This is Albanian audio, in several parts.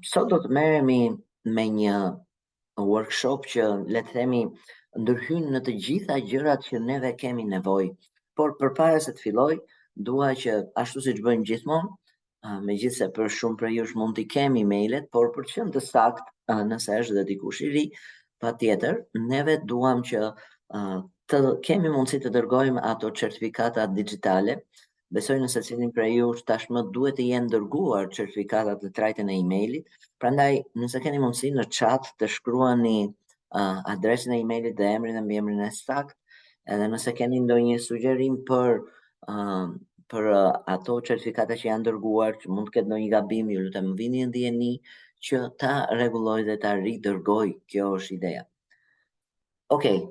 Sot do të merremi me një workshop që le të themi ndërhyn në të gjitha gjërat që neve kemi nevojë. Por përpara se të filloj, dua që ashtu siç bëjmë gjithmonë, megjithëse për shumë prej jush mund t'i kemi emailet, por për të qenë të saktë, nëse është dhe dikush i ri, patjetër, neve duam që të kemi mundësi të dërgojmë ato certifikata digjitale. Besoj në secilin prej jush tashmë duhet të jenë dërguar certifikatat në trajtën e emailit, prandaj nëse keni mundësi në chat të shkruani adresën e emailit dhe emrin dhe mbiemrin e saktë, edhe nëse keni ndonjë sugjerim për ato certifikata që janë dërguar, që mund të ketë ndonjë gabim, ju lutem më vini në dijeni që ta rregulloj dhe ta ridërgoj. Kjo është ideja. Okej,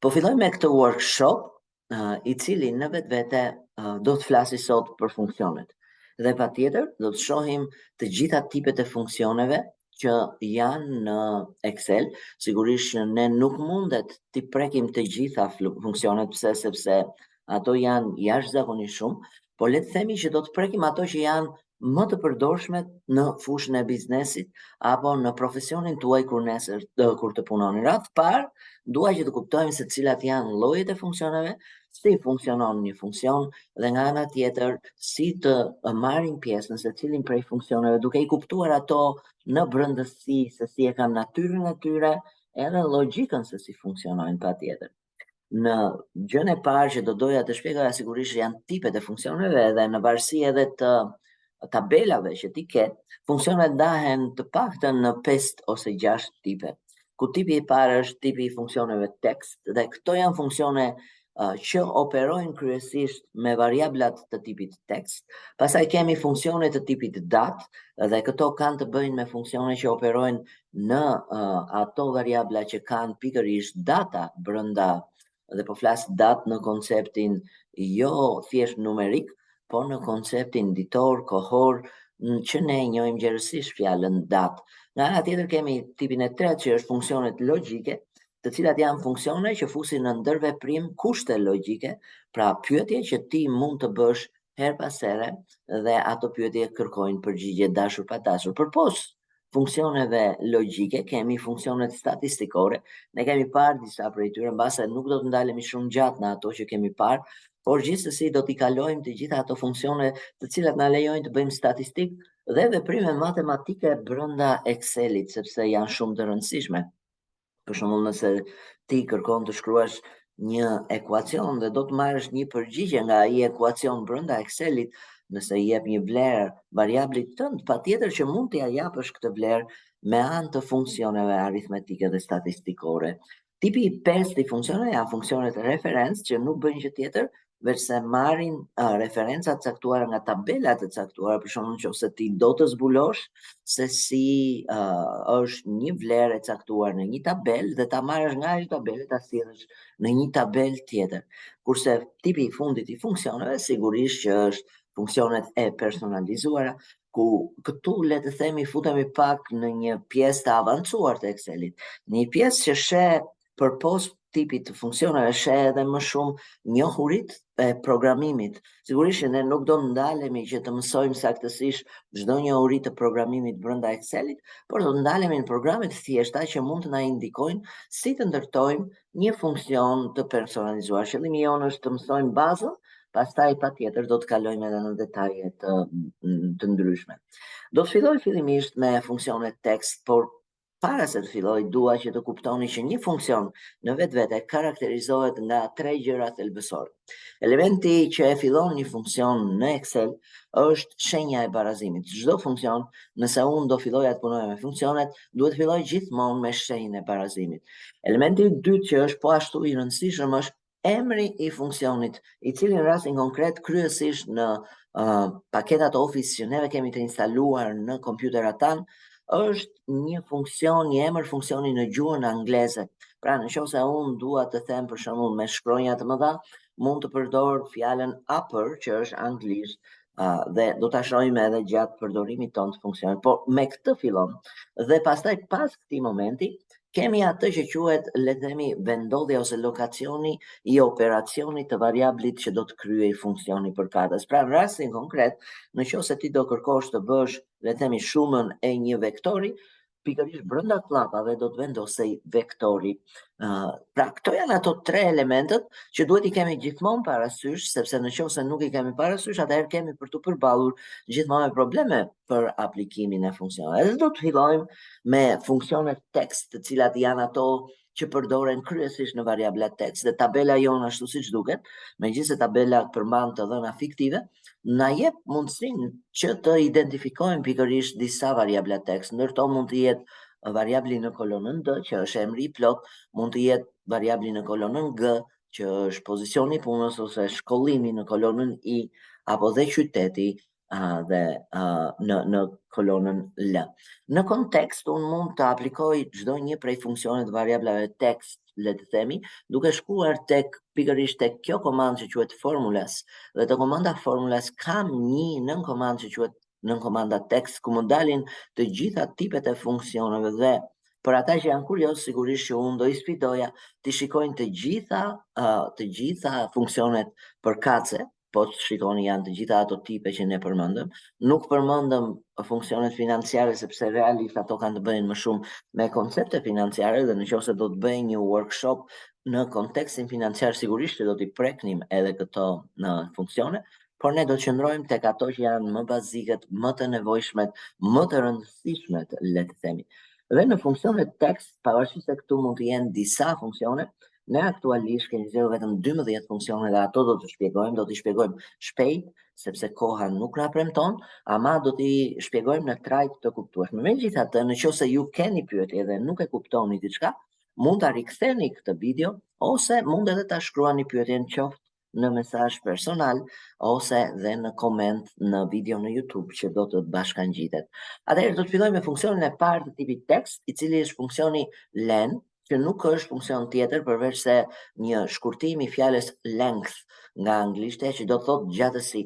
po filloj me këtë workshop, i cili në vetvete do të flasi sot për funksionet. Dhe patjetër do të shohim të gjitha tipet e funksioneve që janë në Excel. Sigurisht që ne nuk mundet t'i prekim të gjitha funksionet, pse? Sepse ato janë jashtëzakonisht shumë, por le të themi që do të prekim ato që janë më të përdorshme në fushën e biznesit apo në profesionin tuaj kur nesër kur të punoni. Radhë të parë, dua që të kuptojmë se cilat janë llojet e funksioneve, si funksionon një funksion dhe nga ana tjetër si të marrim pjesë në secilin prej funksioneve duke i kuptuar ato në brendësi se si e kanë natyrën e tyre edhe logjikën se si funksionojnë patjetër. Në gjën e parë që do doja të shpjegoja sigurisht janë tipet e funksioneve edhe në varësi edhe të tabelave që ti ke, funksionet ndahen të paktën në 5 ose 6 tipe. Ku tipi i parë është tipi i funksioneve tekst dhe këto janë funksione që operojnë kryesisht me variablat të tipit tekst. Pastaj kemi funksione të tipit datë dhe këto kanë të bëjnë me funksione që operojnë në ato variabla që kanë pikërisht data brenda, dhe po flas datë në konceptin jo thjesht numerik, po në konceptin ditor, kohor, që ne e njohim gjerësisht fjalën datë. Nga ana tjetër kemi tipin e tretë që është funksionet logjike, të cilat janë funksione që fusin në ndërveprim kushte logjike, pra pyetje që ti mund të bësh her pas here dhe ato pyetje kërkojnë përgjigje dashur pa dashur. Përpos funksioneve logjike, kemi funksionet statistikore. Ne kemi parë disa prej tyre, mbase nuk do të ndalemi shumë gjatë në ato që kemi parë, por gjithsesi do t'i kalojmë të gjitha ato funksione të cilat na lejojnë të bëjmë statistik dhe veprime matematike brenda Excelit, sepse janë shumë të rëndësishme. Për shembull, nëse ti kërkon të shkruash një ekuacion dhe do të marrësh një përgjigje nga ai ekuacion brenda Excelit, nëse i jep një vlerë variablit tënd, patjetër që mund t'ia japësh këtë vlerë me anë të funksioneve aritmetike dhe statistikore. Tipi i pestë i funksioneve janë funksionet referencë që nuk bëjnë gjë tjetër veçse marrin referenca të caktuara nga tabela të caktuara, për shembull nëse ti do të zbulosh se si është një vlerë e caktuar në një tabel dhe ta marrësh nga ajo tabelë ta sjellësh në një tabel tjetër. Kurse tipi i fundit i funksioneve sigurisht që është funksionet e personalizuara, ku këtu le të themi futemi pak në një pjesë të avancuar të Excelit, në një pjesë që sheh përpos tipit të funksioneve, sheh edhe më shumë njohurit e programimit. Sigurisht që ne nuk do ndalemi që të mësojmë saktësisht çdo njohuri të programimit brenda Excelit, por do ndalemi në programe të thjeshta që mund të na indikojnë si të ndërtojmë një funksion të personalizuar. Qëllimi jonë është të mësojmë bazën, pastaj patjetër do të kalojmë edhe në detaje të ndryshme. Do të filloj fillimisht me funksionet tekst, por para se të filloj, dua që të kuptoni që një funksion në vetvete karakterizohet nga tre gjëra thelbësore. Elementi që e fillon një funksion në Excel është shenja e barazimit. Çdo funksion, nëse unë do filloja të punoja me funksionet, duhet të filloj gjithmonë me shenjën e barazimit. Elementi i dytë që është po ashtu i rëndësishëm është emri i funksionit, i cili në rastin konkret kryesisht në paketat Office që neve kemi të instaluar në kompjuterat tanë, është një funksion, një emër funksioni në gjuhën angleze. Pra, në qoftë se unë dua të them për shembull me shkronja të mëdha, mund të përdor fjalën upper, që është anglisht. Dhe do ta shohim edhe gjatë përdorimit tonë të funksionit. Por me këtë fillon dhe pastaj pas këtij momenti kemi atë që quhet, le të themi, vendodhja ose lokacioni i operacionit të variablit që do të kryej funksioni përkatës. Pra në rastin konkret, në qoftë se ti do kërkosh të bësh, le të themi, shumën e një vektori, pikërisht brenda kllapave do të vendosej vektori. Pra këto janë ato tre elementët që duhet i kemi gjithmonë parasysh, sepse në qoftë se nuk i kemi parasysh, atëherë kemi për t'u përballur gjithmonë me probleme për aplikimin e funksioneve. Edhe do të fillojmë me funksionet tekst, të cilat janë ato që përdoren kryesisht në variabla tekst dhe tabela jonë ashtu siç duket, megjithëse tabela përmban të dhëna fiktive, na jep mundësinë që të identifikojmë pikërisht disa variabla tekst. Ndër to mund të jetë variabli në kolonën D, që është emri i plot, mund të jetë variabli në kolonën G, që është pozicioni i punës ose shkollimi në kolonën I, apo dhe qyteti dhe në në kolonën L. Në kontekst unë mund të aplikoj çdo një prej funksioneve të variablave tekst, le të themi, duke shkuar tek pikërisht tek kjo komandë që quhet formulas. Dhe te komanda formulas kam një nën komandë që quhet nën komanda tekst ku më dalin të gjitha tipet e funksioneve dhe për ata që janë kurioz, sigurisht që unë do i sfidoja të shikojnë të gjitha të gjitha funksionet përkatëse po të shikoni janë të gjitha ato tipe që ne përmendëm. Nuk përmendëm funksionet financiare sepse realisht ato kanë të bëjnë më shumë me koncepte financiare dhe në qoftë se do të bëjmë një workshop në kontekstin financiar sigurisht që do t'i preknim edhe këto në funksione, por ne do të qëndrojmë tek ato që janë më bazikët, më të nevojshmet, më të rëndësishmet, le të themi. Dhe në funksionet tekst, pavarësisht se këtu mund të jenë disa funksione, Ne aktualisht kemi zgjedhur vetëm 12 funksione dhe ato do të shpjegojmë, do t'i shpjegojmë shpejt, sepse koha nuk na premton, ama do t'i shpjegojmë në trajtë të kuptueshme. Megjithatë, në qoftë se ju keni pyetje dhe nuk e kuptoni diçka, mund ta riktheni këtë video ose mund edhe ta shkruani pyetjen qoftë në mesazh personal ose dhe në koment në video në YouTube që do të bashkangjitet. Atëherë do të fillojmë me funksionin e parë të tipit tekst, i cili është funksioni len, që nuk është funksion tjetër përveç se një shkurtim i fjalës length nga anglishtja që do të thotë gjatësi.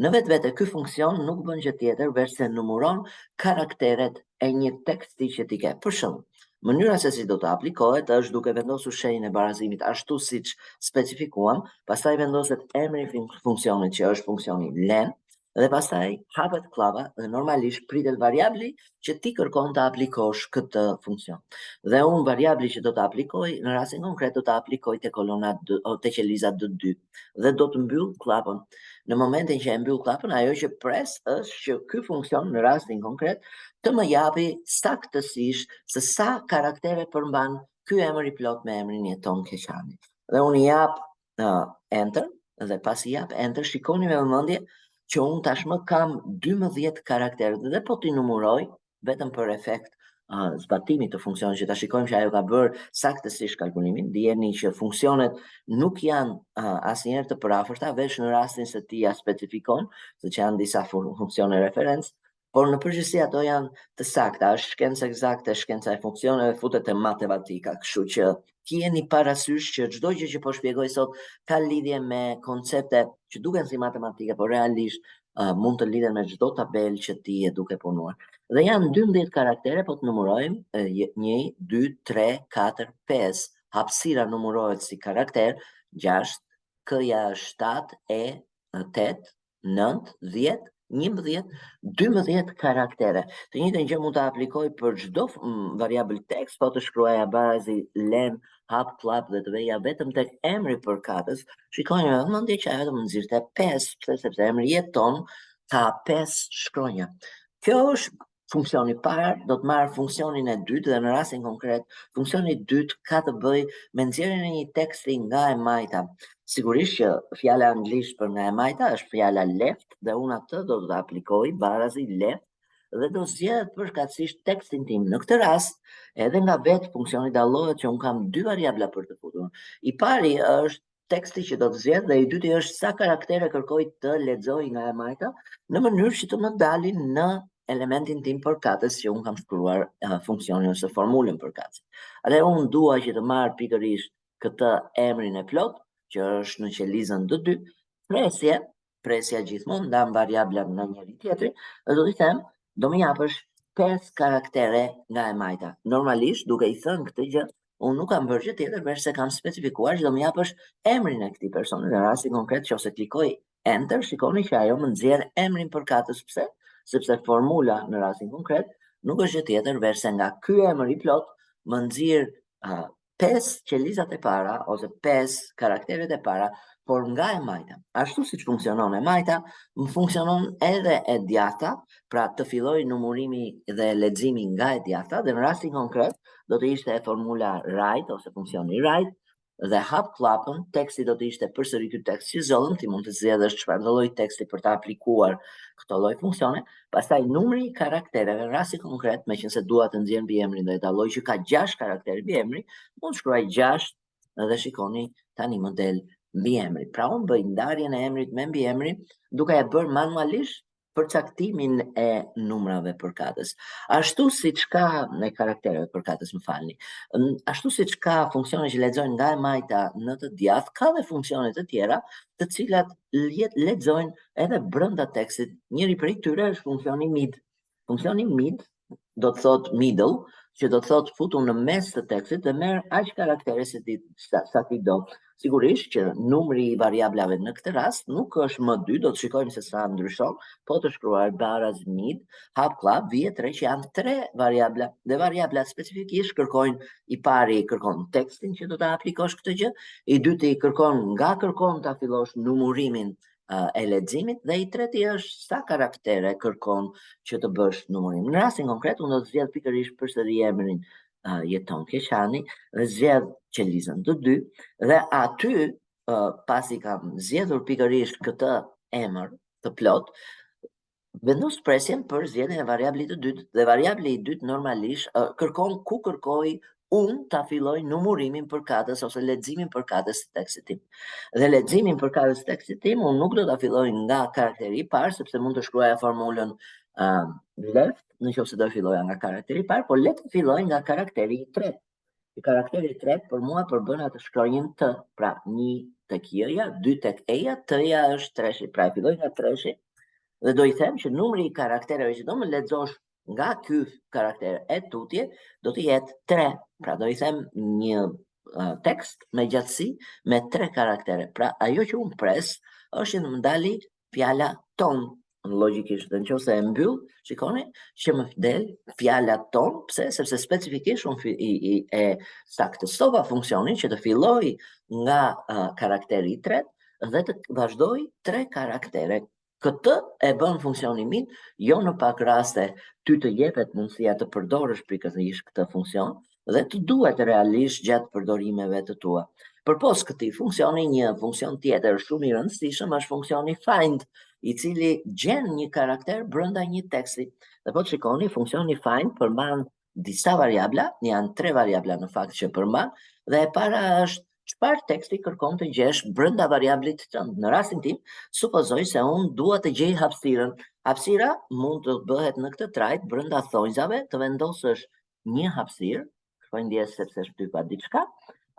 Në vetvete ky funksion nuk bën gjë tjetër veç se numëron karakteret e një teksti që ti ke. Për shembull, mënyra se si do të aplikohet është duke vendosur shenjën e barazimit ashtu siç specifikuam, pastaj vendoset emri i funksionit që është funksioni len, dhe pastaj hapet kllapa dhe normalisht pritet variabli që ti kërkon të aplikosh këtë funksion. Dhe unë variabli që do të aplikoj, në rastin konkret do të aplikoj te kolona D, te qeliza D2 dhe do të mbyll kllapën. Në momentin që e mbyll kllapën, ajo që pres është që ky funksion në rastin konkret të më japi saktësisht se sa karaktere përmban ky emër i plot me emrin Jeton Keqani. Dhe unë i jap uh, enter dhe pasi jap enter shikoni me vëmendje që unë tashmë kam 12 karaktere dhe po t'i numëroj vetëm për efekt uh, zbatimit të funksionit që ta shikojmë që ajo ka bërë saktësisht kalkulimin, dijeni që funksionet nuk janë uh, asnjëherë të përafërta, veç në rastin se ti ja specifikon, se që janë disa funksione referencë, por në përgjithësi ato janë të sakta, është shkencë ekzakte, shkenca e funksioneve futet te matematika, kështu që kijeni parasysh që çdo gjë që po shpjegoj sot ka lidhje me koncepte që duken si matematike, por realisht uh, mund të lidhen me çdo tabelë që ti je duke punuar. Dhe janë 12 karaktere, po të numërojmë, 1, 2, 3, 4, 5, hapësira numërohet si karakter, 6, K-ja është 7, E, 8, 9, 10, 11, 12 karaktere. Të njëjtën gjë mund të aplikoj për çdo variabël tekst, po të shkruaja barazi len hap kllapë dhe të veja vetëm tek emri përkatës, shikoni me vëmendje që ajo do më nxirrte 5, pse sepse emri Jeton ka 5 shkronja. Kjo është funksioni i parë, do të marr funksionin e dytë dhe në rastin konkret, funksioni i dytë ka të bëjë me nxjerrjen e një teksti nga e majta. Sigurisht që fjala anglisht për nga e majta është fjala left dhe unë atë do të aplikoj barazi left dhe do zgjedh përkatësisht tekstin tim. Në këtë rast, edhe nga vetë funksioni dallohet që unë kam dy variabla për të futur. I pari është teksti që do të zgjedh dhe i dyti është sa karaktere kërkoj të lexoj nga e majta në mënyrë që të më dalin në elementin tim përkatës që unë kam shkruar uh, funksionin ose formulën përkatëse. Atëherë unë dua që të marr pikërisht këtë emrin e plot që është në qelizën D2, presje. Presja gjithmonë ndan variablat nga njëri tjetri dhe do t'i them, do më japësh 5 karaktere nga e majta. Normalisht, duke i thënë këtë gjë, unë nuk kam bërë gjë tjetër veç se kam specifikuar që do më japësh emrin e këtij personi. Në rastin konkret, nëse klikoj Enter, shikoni që ajo më nxjerr emrin përkatës. Pse? Sepse formula në rastin konkret nuk është gjë tjetër veç se nga ky emër i plot më nxjerr 5 qelizat e para ose 5 karakteret e para, por nga e majta. Ashtu siç funksionon e majta, më funksionon edhe e djathta, pra të filloj numërimi dhe leximi nga e djathta, dhe në rastin konkret do të ishte e formula right ose funksioni right, dhe hap klapën, teksti do të ishte përsëri ky tekst që zgjodhëm, ti mund të zgjedhësh çfarë do lloj teksti për të aplikuar këto lloj funksione. Pastaj numri i karaktereve në rastin konkret, meqense dua të nxjerr mbiemrin dhe dalloj që ka 6 karaktere mbiemri, mund të shkruaj 6 dhe shikoni tani më del mbiemri. Pra unë bëj ndarjen e emrit me mbiemrin duke e bërë manualisht përcaktimin e numrave përkatës. Ashtu siç ka në karaktereve përkatës, më falni. Ashtu siç ka funksione që lexojnë nga e majta në të djathtë, ka dhe funksione të tjera të cilat lexojnë edhe brenda tekstit. Njëri prej tyre është funksioni mid. Funksioni mid do të thotë middle, që do të thotë futu në mes të tekstit dhe merr aq karaktere si ti sa, sa ti do. Sigurisht që numri i variablave në këtë rast nuk është më 2, do të shikojmë se sa ndryshon, po të shkruar baraz mid, hap klap, vihet re që janë tre variabla dhe variabla specifikisht kërkojnë: i pari kërkon tekstin që do ta aplikosh këtë gjë, i dyti kërkon nga kërkon ta fillosh numërimin e leximit dhe i treti është sa karaktere kërkon që të bësh numërim. Në rastin konkret unë do të zgjedh pikërisht përsëri emrin Jeton Keqani dhe zgjedh qelizën të dy dhe aty pasi kam zgjedhur pikërisht këtë emër të plot, vendos presjen për zgjedhjen e variablit të dytë dhe variabli i dytë normalisht kërkon ku kërkoj unë ta filloj numërimin përkatës ose leximin përkatës të tekstit tim. Dhe leximin përkatës të tekstit tim unë nuk do ta filloj nga karakteri i parë, sepse mund të shkruaja formulën left, në qoftë se do filloja nga karakteri i parë, por le të filloj nga karakteri i tretë. I karakteri i tretë për mua përbën atë shkronjën T, pra 1 tek J-ja, 2 tek E-ja, T-ja është treshi, pra e filloj nga treshi dhe do i them që numri i karaktereve që do më lexosh nga ky karakter e tutje do të jetë 3. Pra do i them një tekst me gjatësi me 3 karaktere. Pra ajo që unë pres është që të më dali fjala ton logjikisht dhe në qoftë se e mbyll, shikoni që më del fjala ton, pse? Sepse specifikisht unë i, i, e saktësova funksionin që të filloj nga karakteri i tretë dhe të vazhdoj tre karaktere. Këtë e bën funksioni mid, jo në pak raste ty të jepet mundësia të përdorësh pikërisht këtë funksion dhe të duhet realisht gjatë përdorimeve të tua. Përpos këtij funksioni, një funksion tjetër shumë i rëndësishëm është funksioni find, i cili gjen një karakter brenda një teksti. Dhe po të shikoni, funksioni find përmban disa variabla, janë tre variabla në fakt që përmban, dhe e para është çfarë teksti kërkon të gjesh brenda variablit tënd. Në rastin tim, supozoj se unë dua të gjej hapësirën. Hapësira mund të bëhet në këtë trajt brenda thonjzave, të vendosësh një hapësirë, kërkoj ndjesë sepse shtypa diçka,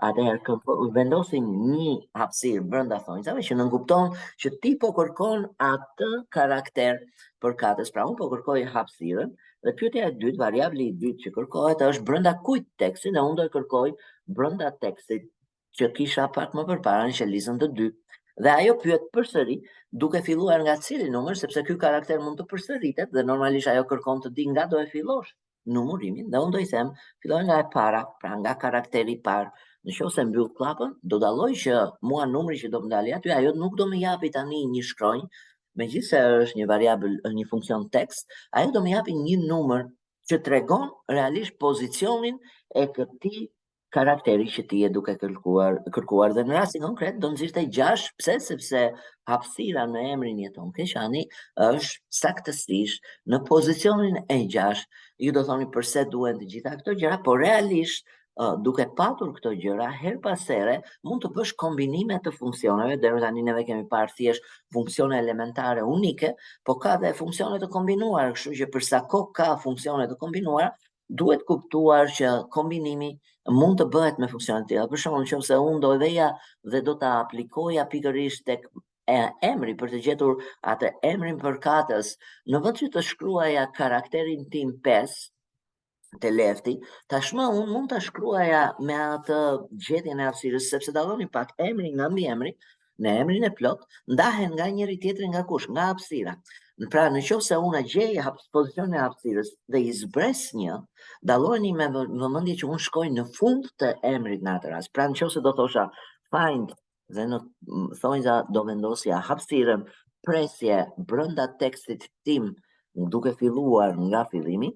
atëherë vendosim një hapësirë brenda thonjzave që nënkupton që ti po kërkon atë karakter përkatës. Pra unë po kërkoj hapësirën dhe pyetja e dytë, variabli i dytë që kërkohet është brenda kujt teksti dhe unë do e kërkoj brenda tekstit që kisha pak më përpara në qelizën të dy. Dhe ajo pyet përsëri, duke filluar nga cili numër, sepse ky karakter mund të përsëritet dhe normalisht ajo kërkon të di nga do e fillosh numërimin dhe unë do i them, filloj nga e para, pra nga karakteri i parë. Në qoftë se mbyll klapën, do dalloj që mua numri që do më dali aty, ajo nuk do më japi tani një shkronjë, megjithëse është një variabël, një funksion tekst, ajo do më japi një numër që tregon realisht pozicionin e këtij karakteri që ti je duke kërkuar dhe në rastin konkret do nxirrte 6, pse? Sepse hapësira në emrin Jeton Keqani është saktësisht në pozicionin e 6. Ju do thoni përse duhen të gjitha këto gjëra, por realisht duke patur këto gjëra her pas here mund të bësh kombinime të funksioneve. Deri tani neve kemi parë thjesht funksione elementare unike, po ka dhe funksione të kombinuara, kështu që për sa kohë ka funksione të kombinuara, duhet kuptuar që kombinimi mund të bëhet me funksione të tilla. Për shembull, nëse unë do veja dhe do ta aplikoja pikërisht tek e emri për të gjetur atë emrin përkatës, në vend që të shkruaja karakterin tim 5 te lefti, tashmë unë mund ta shkruaja me atë gjetjen e hapësirës, sepse dalloni pak emri nga mbiemri, në emrin e plot, ndahen nga njëri tjetri nga kush, nga hapësira. Pra, në qoftë se unë gjej pozicionin e hapësirës dhe i zbres një, dallojeni me vëmendje që unë shkoj në fund të emrit në atë rast. Pra, në qoftë se do thosha find dhe në thonjza do vendosja hapësirën presje brenda tekstit tim duke filluar nga fillimi,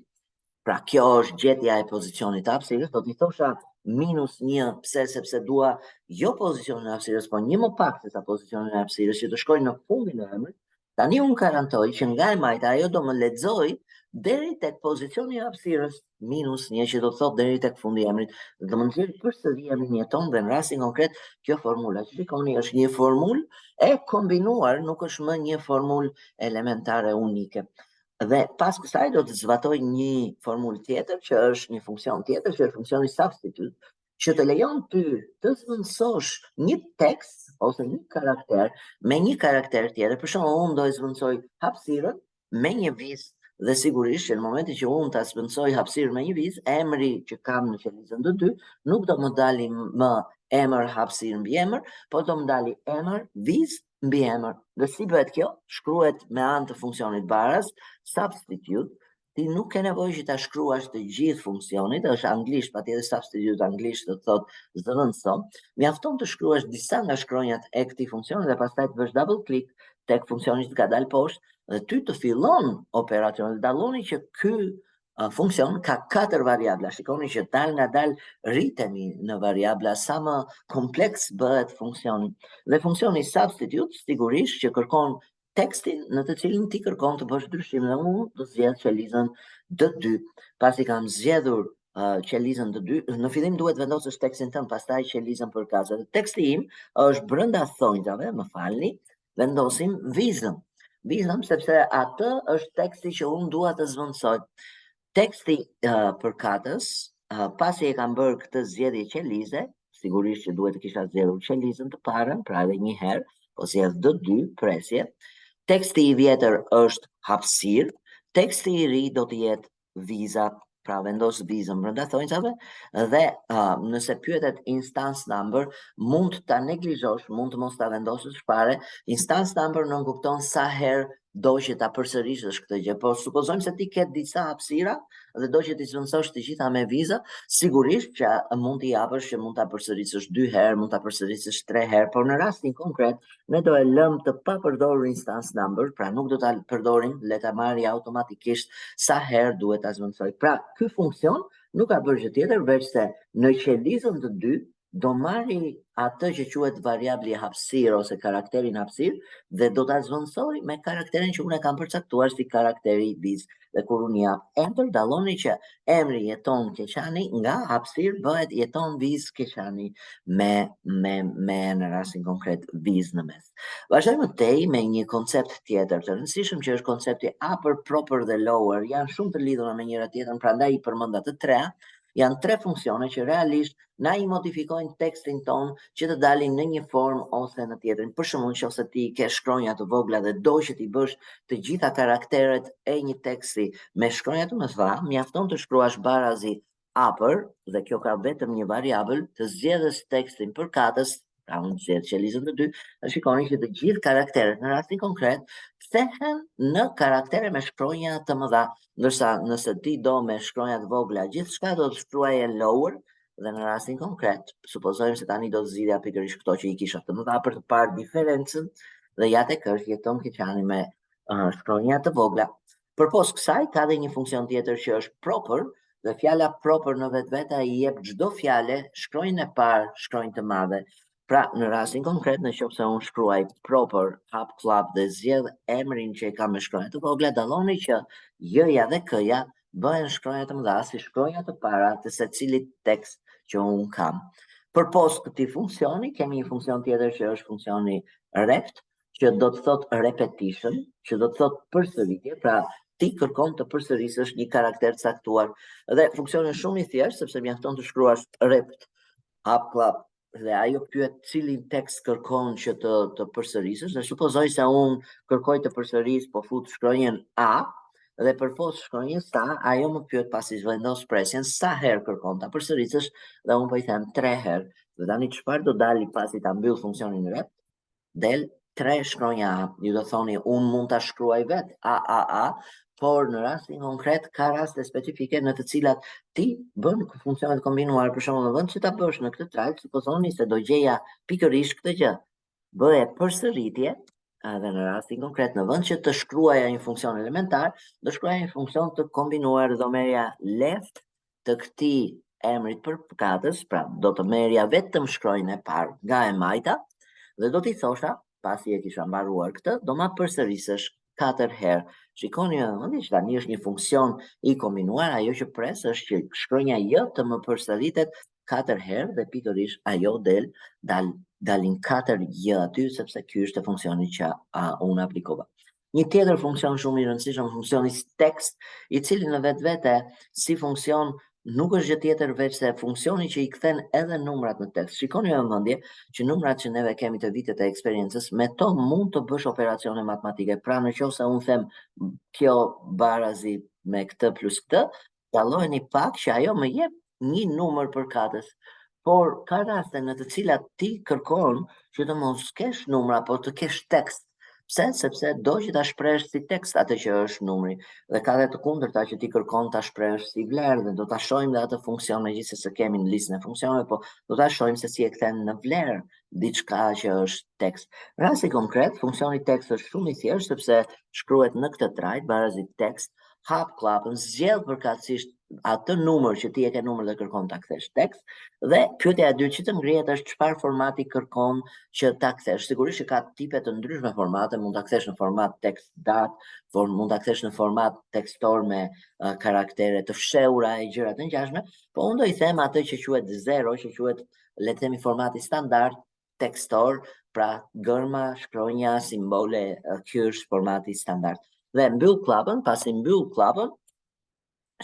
pra kjo është gjetja e pozicionit të hapësirës, do t'i thosha minus një, pse sepse dua jo pozicionin e hapësirës, po një më pak se sa pozicionin e hapësirës që të shkoj në fundin e emrit. Tani unë garantoj që nga e majta ajo do më lexoj deri tek pozicioni i hapësirës minus një që do të thotë deri tek fundi i emrit dhe do më nxjerrë përsëri emrin Jeton dhe në rastin konkret kjo formula që shikoni është një formulë e kombinuar, nuk është më një formulë elementare unike. Dhe pas kësaj do të zbatoj një formulë tjetër që është një funksion tjetër që është funksioni substitute, që të lejon ty të zvendësosh një tekst ose një karakter me një karakter tjetër. Për shembull, unë do e zvendësoj hapësirën me një vizë dhe sigurisht që në momentin që unë ta zvendësoj hapësirën me një vizë, emri që kam në qelizën D2 nuk do më dali më emër hapësirë mbiemër, por do më dali emër vizë mbiemër. Dhe si bëhet kjo? Shkruhet me anë të funksionit baraz substitute. Ti nuk ke nevojë që ta shkruash të gjithë funksionit, është anglisht, patjetër substitute anglisht do të thotë zëvendëso. Mjafton të shkruash disa nga shkronjat e këtij funksioni dhe pastaj të bësh double click tek funksioni që të ka dalë poshtë dhe ty të fillon operacioni. Dalloni që ky funksion ka katër variabla. Shikoni që dal nga dal rritemi në variabla sa më kompleks bëhet funksioni. Dhe funksioni substitute sigurisht që kërkon tekstin në të cilin ti kërkon të bësh ndryshim dhe unë do zgjedh qelizën D2. Pasi kam zgjedhur qelizën D2, në fillim duhet vendosësh tekstin tënd, pastaj qelizën përkatëse. Dhe teksti im është brenda thonjzave, më falni, vendosim vizën. Vizën sepse atë është teksti që unë dua të zvendësoj. Teksti përkatës, pasi e kam bërë këtë zgjedhje qelize, sigurisht që duhet të kisha zgjedhur qelizën të parën, pra edhe një herë, po zgjedh D2, presje. Teksti i vjetër është hapësirë, teksti i ri do të jetë viza, pra vendos vizën brenda thonjzave dhe nëse pyetet instance number, mund ta neglizhosh, mund të mos ta vendosësh fare. Instance number nënkupton sa herë do që ta përsërisësh këtë gjë, po supozojmë se ti ke disa hapësira dhe do që t'i zvendësosh të gjitha me viza, sigurisht që mund t'i japësh që mund ta përsërisësh dy herë, mund ta përsërisësh tre herë, por në rastin konkret ne do e lëm të pa përdorur instance number, pra nuk do ta përdorim, le ta marrë automatikisht sa herë duhet ta zvendësoj. Pra, ky funksion nuk ka bërë gjë tjetër veçse në qelizën D2 do marri atë që quhet variabli hapësirë ose karakterin hapësirë dhe do ta zvendësoj me karakterin që unë e kam përcaktuar si karakteri vizë. Dhe kur unë jap enter, dalloni që emri Jeton Keqani nga hapësirë bëhet Jeton vizë Keqani me në rastin konkret vizë në mes. Vazhdojmë më tej me një koncept tjetër të rëndësishëm që është koncepti upper, proper dhe lower. Janë shumë të lidhura me njëra tjetrën, prandaj i përmenda të treja. Janë tre funksione që realisht na i modifikojnë tekstin ton që të dalin në një formë ose në tjetrin. Për shembull, nëse ti ke shkronja të vogla dhe do që t'i bësh të gjitha karakteret e një teksti me shkronja të mëdha, mjafton të shkruash barazi upper dhe kjo ka vetëm një variabël, të zgjedhësh tekstin përkatës, pra unë zgjedh qelizën D2, dhe shikoni që të gjithë karakteret në rastin konkret kthehen në karaktere me shkronja të mëdha, ndërsa nëse ti do me shkronja të vogla, gjithçka do të shkruaje lower, dhe në rastin konkret, supozojmë se tani do të zgjidhja pikërisht këto që i kisha të mëdha për të parë diferencën dhe ja tek është Jeton Keqani me shkronja të vogla. Përpos kësaj ka dhe një funksion tjetër që është proper, dhe fjala proper në vetvete i jep çdo fjale shkronjën e parë, shkronjë të madhe. Pra, në rastin konkret, në qoftë se unë shkruaj proper, hap klap dhe zgjedh emrin që e kam me shkronja të vogla, dalloni që J-ja dhe K-ja bëhen shkronja të mëdha si shkronja të para të secilit tekst që unë kam. Përpos këtij funksioni, kemi një funksion tjetër që është funksioni rept, që do të thotë repetition, që do të thotë përsëritje, pra ti kërkon të përsërisësh një karakter të caktuar. Dhe funksioni është shumë i thjeshtë sepse mjafton të shkruash rept, hap klap. Dhe ajo pyet cilin tekst kërkon që të të përsërisësh dhe supozoj se unë kërkoj të përsëris po fut shkronjën A dhe përpos shkronjës A, ajo më pyet pasi zhvendos presjen sa herë kërkon ta përsërisësh dhe unë po i them 3 herë. Dhe tani çfarë do dali pasi ta mbyll funksionin rep? Del tre shkronja A. Ju do thoni unë mund ta shkruaj vet A A A, por në rastin konkret ka raste specifike në të cilat ti bën funksione të kombinuara, për shembull në vend që ta bësh në këtë trajtë, supozoni se do gjeja pikërisht këtë gjë. Bëje përsëritje, edhe në rastin konkret në vend që të shkruaja një funksion elementar, do shkruaja një funksion të kombinuar do merrja left të këtij emrit përkatës, pra do të merrja vetëm shkronjën e parë nga e majta dhe do t'i thosha, pasi e kisha mbaruar këtë, do ma përsërisësh katër herë. Shikoni me vëmendje që tani është një funksion i kombinuar, ajo që pres është që shkronja J të më përsëritet katër herë dhe pikërisht ajo del dal dalin katër J aty sepse ky është funksioni që a, unë aplikova. Një tjetër funksion shumë i rëndësishëm, funksioni text, i cili në vetvete si funksion nuk është gjë tjetër veçse funksioni që i kthen edhe numrat në tekst. Shikoni me vëmendje që numrat që neve kemi të vitet e eksperiencës, me to mund të bësh operacione matematike. Pra në qoftë se unë them kjo barazi me këtë plus këtë, dallojeni pak që ajo më jep një numër përkatës. Por ka raste në të cilat ti kërkon që të mos kesh numra, por të kesh tekst. Pse? Sepse do që ta shprehësh si tekst atë që është numri. Dhe ka dhe të kundërta që ti kërkon ta shprehësh si vlerë dhe do ta shohim dhe atë funksion megjithëse s'e kemi në listën e funksioneve, po do ta shohim se si e kthen në vlerë diçka që është tekst. Në rasti konkret, funksioni tekst është shumë i thjeshtë sepse shkruhet në këtë trajtë barazi tekst, hap klapën, zgjedh përkatësisht atë numër që ti e ke numër dhe kërkon ta kthesh tekst dhe pyetja e dytë që të ngrihet është çfarë formati kërkon që ta kthesh. Sigurisht që ka tipe të ndryshme formate, mund ta kthesh në format tekst datë, por mund ta kthesh në format tekstor me uh, karaktere të fshehura e gjëra të ngjashme, po unë do i them atë që quhet zero, që quhet le të themi formati standard tekstor, pra gërma, shkronja, simbole, ky është formati standard. Dhe mbyll klapën, pasi mbyll klapën,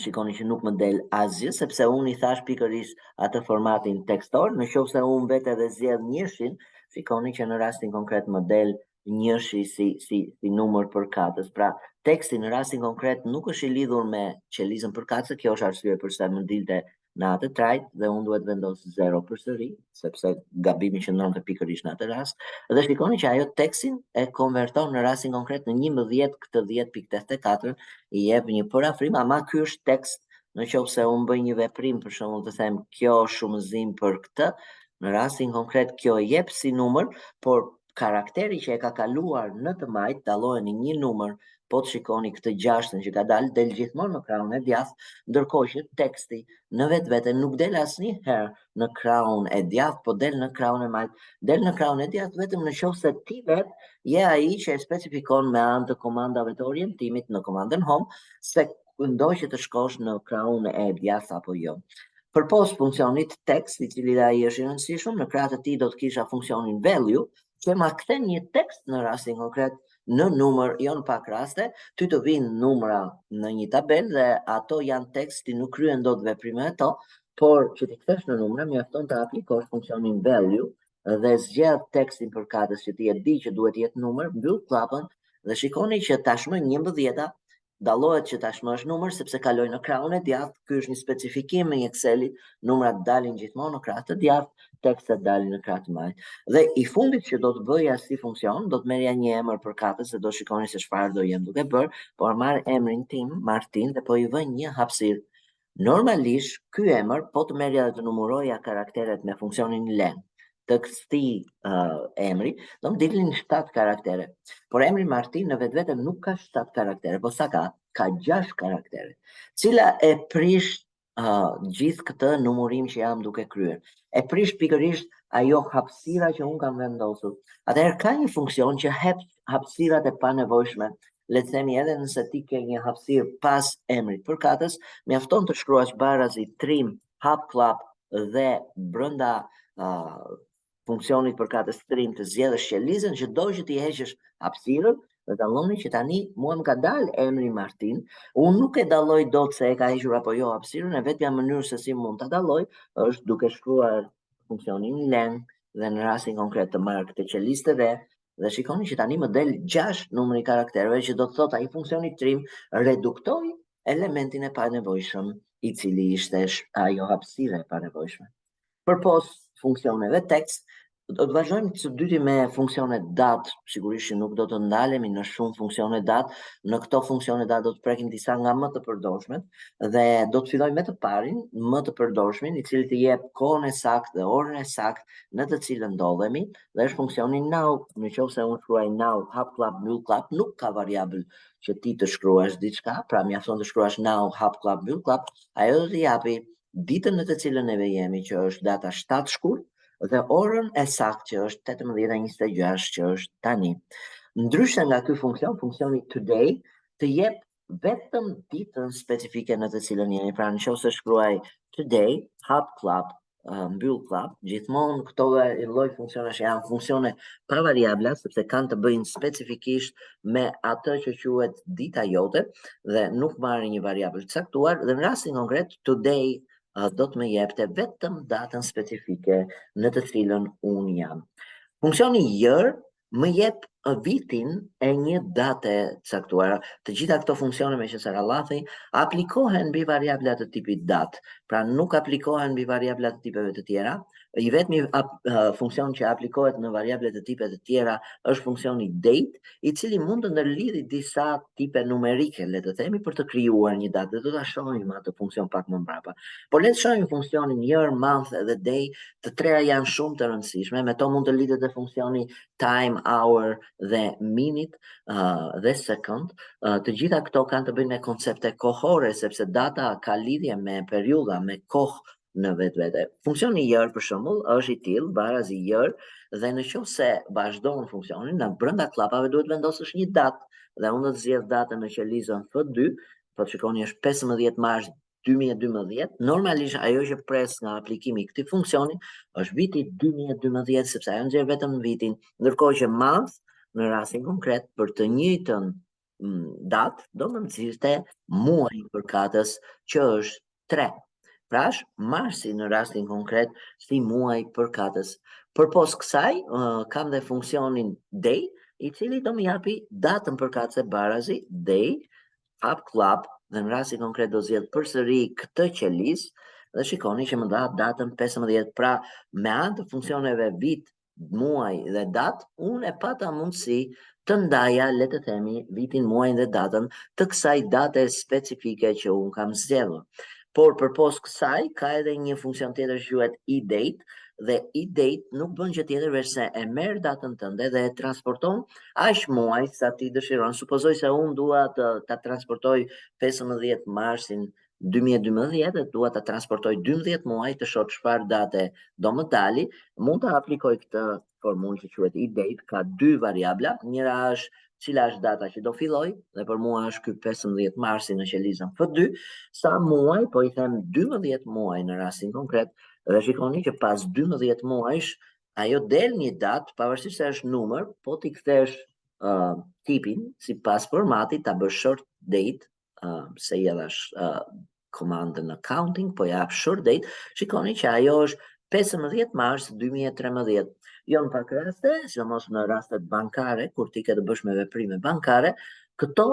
shikoni që nuk më del asgjë, sepse unë i thash pikërisht atë formatin tekstor, në qoftë se unë vete dhe zgjedh njëshin, shikoni që në rastin konkret më del njëshi si, si, si numër përkatës. Pra, teksti në rastin konkret nuk është i lidhur me qelizën përkatëse, kjo është arsye përse më dilte në atë trajtë dhe unë duhet vendos 0 përsëri, sepse gabimi qëndronte pikërisht në atë rast. Dhe shikoni që ajo tekstin e konverton në rastin konkret në 11 këtë 10.84 i jep një përafrim, ama ky është tekst në qoftë se unë bëj një veprim, për shembull të them kjo shumëzim për këtë, në rastin konkret kjo e jep si numër, por karakteri që e ka kaluar në të majtë dallohet në një numër, po të shikoni këtë gjashtën që ka dalë, del gjithmonë në krahun e djathtë, ndërkohë që teksti në vetvete nuk del asnjëherë në krahun e djathtë, po del në krahun e majtë. Del në krahun e djathtë vetëm në qoftë se ti vetë je ai që e specifikon me anë të komandave të orientimit në komandën home se do që të shkosh në krahun e djathtë apo jo. Përpos funksionit text, i cili dhe ai është i rëndësishëm, në krah të tij do të kisha funksionin value, që ma kthen një tekst në rastin konkret në numër, jo në pak raste, ty të vinë numra në një tabel dhe ato janë tekst, ti nuk kryen dot veprime me to, por që t'i kthesh në numra, mjafton të aplikosh funksionin value dhe zgjedh tekstin përkatës që ti e di që duhet të jetë numër, mbyll klapën dhe shikoni që tashmë 11-ta Dallohet që tashmë është numër sepse kaloi në krahun e djathtë, ky është një specifikim i Excelit, numrat dalin gjithmonë në krah të djathtë, tekstet dalin në krah të majtë. Dhe i fundit që do të bëja si funksion, do të merrja një emër përkatës dhe do shikoni se çfarë do jem duke bërë, por marr emrin tim, Martin, dhe po i vë një hapësirë. Normalisht, ky emër, po të merrja dhe të numëroja karakteret me funksionin len të këtij uh, emri, do më dilnin 7 karaktere. Por emri Martin në vetvete nuk ka 7 karaktere, po sa ka? Ka 6 karaktere. Cila e prish uh, gjithë këtë numurim që jam duke kryer. E prish pikërisht ajo hapësira që unë kam vendosur. Atëherë ka një funksion që heq hapësirat e panevojshme le të themi edhe nëse ti ke një hapësirë pas emrit përkatës, mjafton të shkruash barazi trim hap klap dhe brenda uh, funksionit përkatës trim të zgjedhësh qelizën që do që t'i heqësh hapësirën dhe dalloni që tani mua më ka dalë emri Martin, unë nuk e dalloj dot se e ka hequr apo jo hapësirën, e vetmja mënyrë se si mund ta dalloj është duke shkruar funksionin len dhe në rastin konkret të marr këtë qelizë të re dhe shikoni që tani më del 6 numri i karaktereve që do të thotë ai funksioni trim reduktoi elementin e panevojshëm i cili ishte ajo hapësirë e panevojshme. Përpos funksioneve text, do të vazhdojmë së dyti me funksione datë, sigurisht që nuk do të ndalemi në shumë funksione datë, në këto funksione datë do të prekim disa nga më të përdorshmet dhe do të fillojmë me të parin, më të përdorshmin, i cili të jep kohën e saktë dhe orën e saktë në të cilën ndodhemi, dhe është funksioni now. Në qoftë se unë shkruaj now hap klap mbyll klap, nuk ka variabël që ti të shkruash diçka, pra mjafton të shkruash now hap klap mbyll klap, ajo do të japi ditën në të cilën neve jemi, që është data 7 shkurt, dhe orën e saktë që është 18:26 që është tani. Ndryshe nga ky funksion, funksioni today të jep vetëm ditën specifike në të cilën jemi. Pra në qoftë se shkruaj today, hap klap, mbyll klap, gjithmonë këto lloj funksionesh janë funksione pa variabla, sepse kanë të bëjnë specifikisht me atë që quhet dita jote dhe nuk marrin një variabël të caktuar dhe në rastin konkret today do të më jepte vetëm datën specifike në të cilën unë jam. Funksioni year më jep vitin e një date caktuar. Të gjitha këto funksione me që se rallathi aplikohen mbi variabla të tipit datë, pra nuk aplikohen mbi variabla të tipeve të tjera. I vetmi funksion që aplikohet në variable të tipeve të tjera është funksioni date, i cili mund të ndërlidhi disa tipe numerike, le të themi, për të krijuar një datë dhe do ta shohim atë funksion pak më mbrapa. Por le të shohim funksionin year, month dhe day, të treja janë shumë të rëndësishme, me to mund të lidhet dhe funksioni time, hour dhe minute dhe second. Të gjitha këto kanë të bëjnë me koncepte kohore, sepse data ka lidhje me periudha, me kohë në vetvete. Funksioni year për shembull është i tillë, barazi year dhe në qoftë se vazhdon funksionin, në brenda klapave duhet vendosësh një datë dhe unë do të zgjedh datën në qelizën F2, po të shikoni është 15 mars 2012, normalisht ajo që pres nga aplikimi i këtij funksioni është viti 2012 sepse ajo nxjerr vetëm vitin, ndërkohë që month në rastin konkret për të njëjtën datë do më nxirrte muajin përkatës që është 3. Pra është marsi në rastin konkret si muaj përkatës. Përpos kësaj, kam dhe funksionin day, i cili do më japi datën përkatëse barazi day, hap klap, dhe në rastin konkret do zgjedh përsëri këtë qelizë dhe shikoni që më dha datën 15, pra me anë të funksioneve vit, muaj dhe datë, unë e pata mundësi të ndaja, le të themi, vitin, muajin dhe datën të kësaj date specifike që unë kam zgjedhur. Por përpos kësaj ka edhe një funksion tjetër që quhet EDATE dhe EDATE nuk bën gjë tjetër veç se e merr datën tënde dhe e transporton aq muaj sa ti dëshiron. Supozoj se unë dua të ta transportoj 15 marsin 2012 dhe dua ta transportoj 12 muaj të shoh çfarë date do më dali, mund ta aplikoj këtë formulë që quhet EDATE, ka dy variabla, njëra është cila është data që do filloj, dhe për mua është ky 15 marsi në qelizën F2, sa muaj, po i them 12 muaj në rastin konkret, dhe shikoni që pas 12 muajsh, ajo del një datë, pavarësisht se është numër, po ti kthesh tipin sipas formatit, ta bësh short date, se i dhash komandën accounting, po jap short date, shikoni që ajo është 15 mars 2013. Jo në pak raste, sidomos në rastet bankare, kur ti ke të bësh me veprime bankare, këto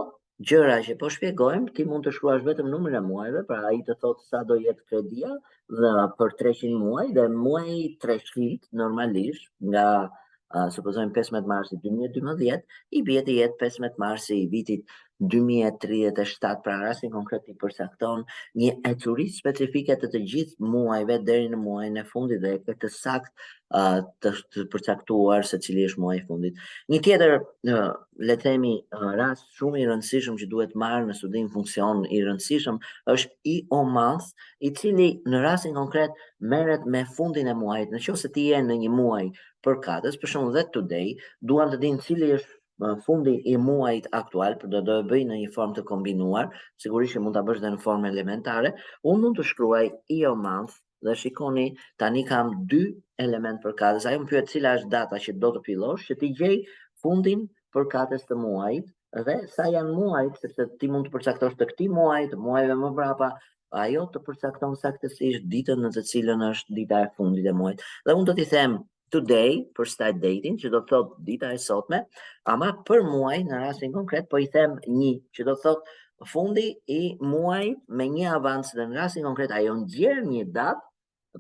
gjëra që po shpjegojmë, ti mund të shkruash vetëm numrin e muajve, pra ai të thotë sa do jetë kredia dhe për 300 muaj dhe muaji 300 normalisht nga supozojmë 15 marsi 2012, i bie të jetë 15 marsi i vitit 2037, pra në rastin konkret i përcakton një ecuri specifike të të gjithë muajve deri në muajin e fundit dhe e ke të saktë të përcaktuar se cili është muaji i fundit. Një tjetër, le të themi, rast shumë i rëndësishëm që duhet marrë në studim funksion i rëndësishëm është EOMONTH, i cili në rastin konkret merret me fundin e muajit. Në qoftë se ti je në një muaj përkatës, për shembull dhe today, duam të dimë cili është fundi i muajit aktual, por do do e bëj në një formë të kombinuar, sigurisht që mund ta bësh edhe në formë elementare, unë mund të shkruaj EOMONTH dhe shikoni tani kam dy element përkatës. Ajo më pyet cila është data që do të fillosh, që ti gjej fundin përkatës të muajit dhe sa janë muajt, sepse ti mund të përcaktosh të këtij muaji, të muajve më mbrapa. Ajo të përcakton saktësisht ditën në të cilën është dita e fundit e muajit. Dhe unë do t'i them today për start date-in, që do të thotë dita e sotme, ama për muaj në rastin konkret po i them një, që do të thotë fundi i muajit me një avans dhe në rastin konkret ajo nxjerr një datë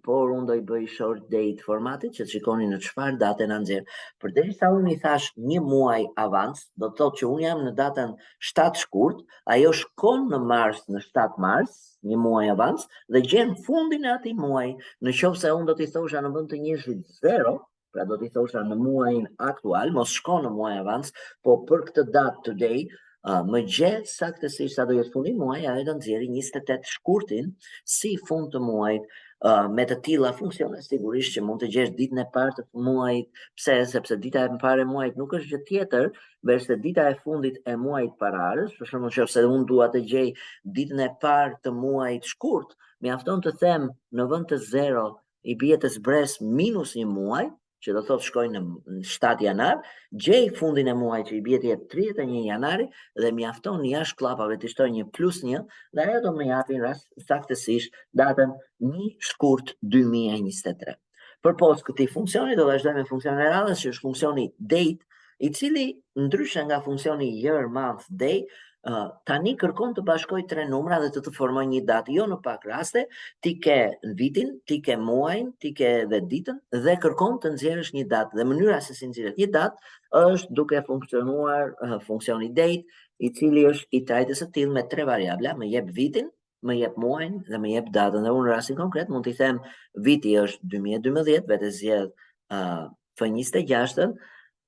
por unë do i bëj short date formatit që të shikoni në çfarë date na nxjerr. Përderisa unë i thash një muaj avans, do të thotë që unë jam në datën 7 shkurt, ajo shkon në mars në 7 mars, një muaj avans dhe gjen fundin e atij muaji. Në qoftë se unë do t'i thosha në vend të njëshit 0, pra do t'i thosha në muajin aktual, mos shko në muaj avans, po për këtë datë today, uh, më gjej saktësisht sa do jetë fundi i muajit, ajo do nxjerrë 28 shkurtin si fund të muajit. Uh, me të tilla funksione sigurisht që mund të gjesh ditën e parë të muajit, pse? Sepse dita e parë e muajit nuk është gjë tjetër, veçse dita e fundit e muajit paraardhës, për shembull nëse unë dua të gjej ditën e parë të muajit shkurt, mjafton të them në vend të 0 i bie të zbres minus një muaj, që do thotë shkoj në 7 janar, gjej fundin e muajit që i bie të jetë 31 janari dhe mjafton jashtë klapave të shtoj një plus 1 dhe ajo do më japin rast saktësisht datën 1 shkurt 2023. Përpos këtij funksioni do vazhdojmë me funksionin e radhës që është funksioni date, i cili ndryshe nga funksioni year, month, day, uh, tani kërkon të bashkoj tre numra dhe të të formoj një datë. Jo në pak raste, ti ke vitin, ti ke muajin, ti ke edhe ditën dhe kërkon të nxjerrësh një datë. Dhe mënyra se si nxirret një datë është duke funksionuar uh, funksioni date, i cili është i trajtës së tillë me tre variabla, më jep vitin, më jep muajin dhe më jep datën. Dhe unë në rastin konkret mund t'i them viti është 2012, vetë zgjedh uh, F26-ën,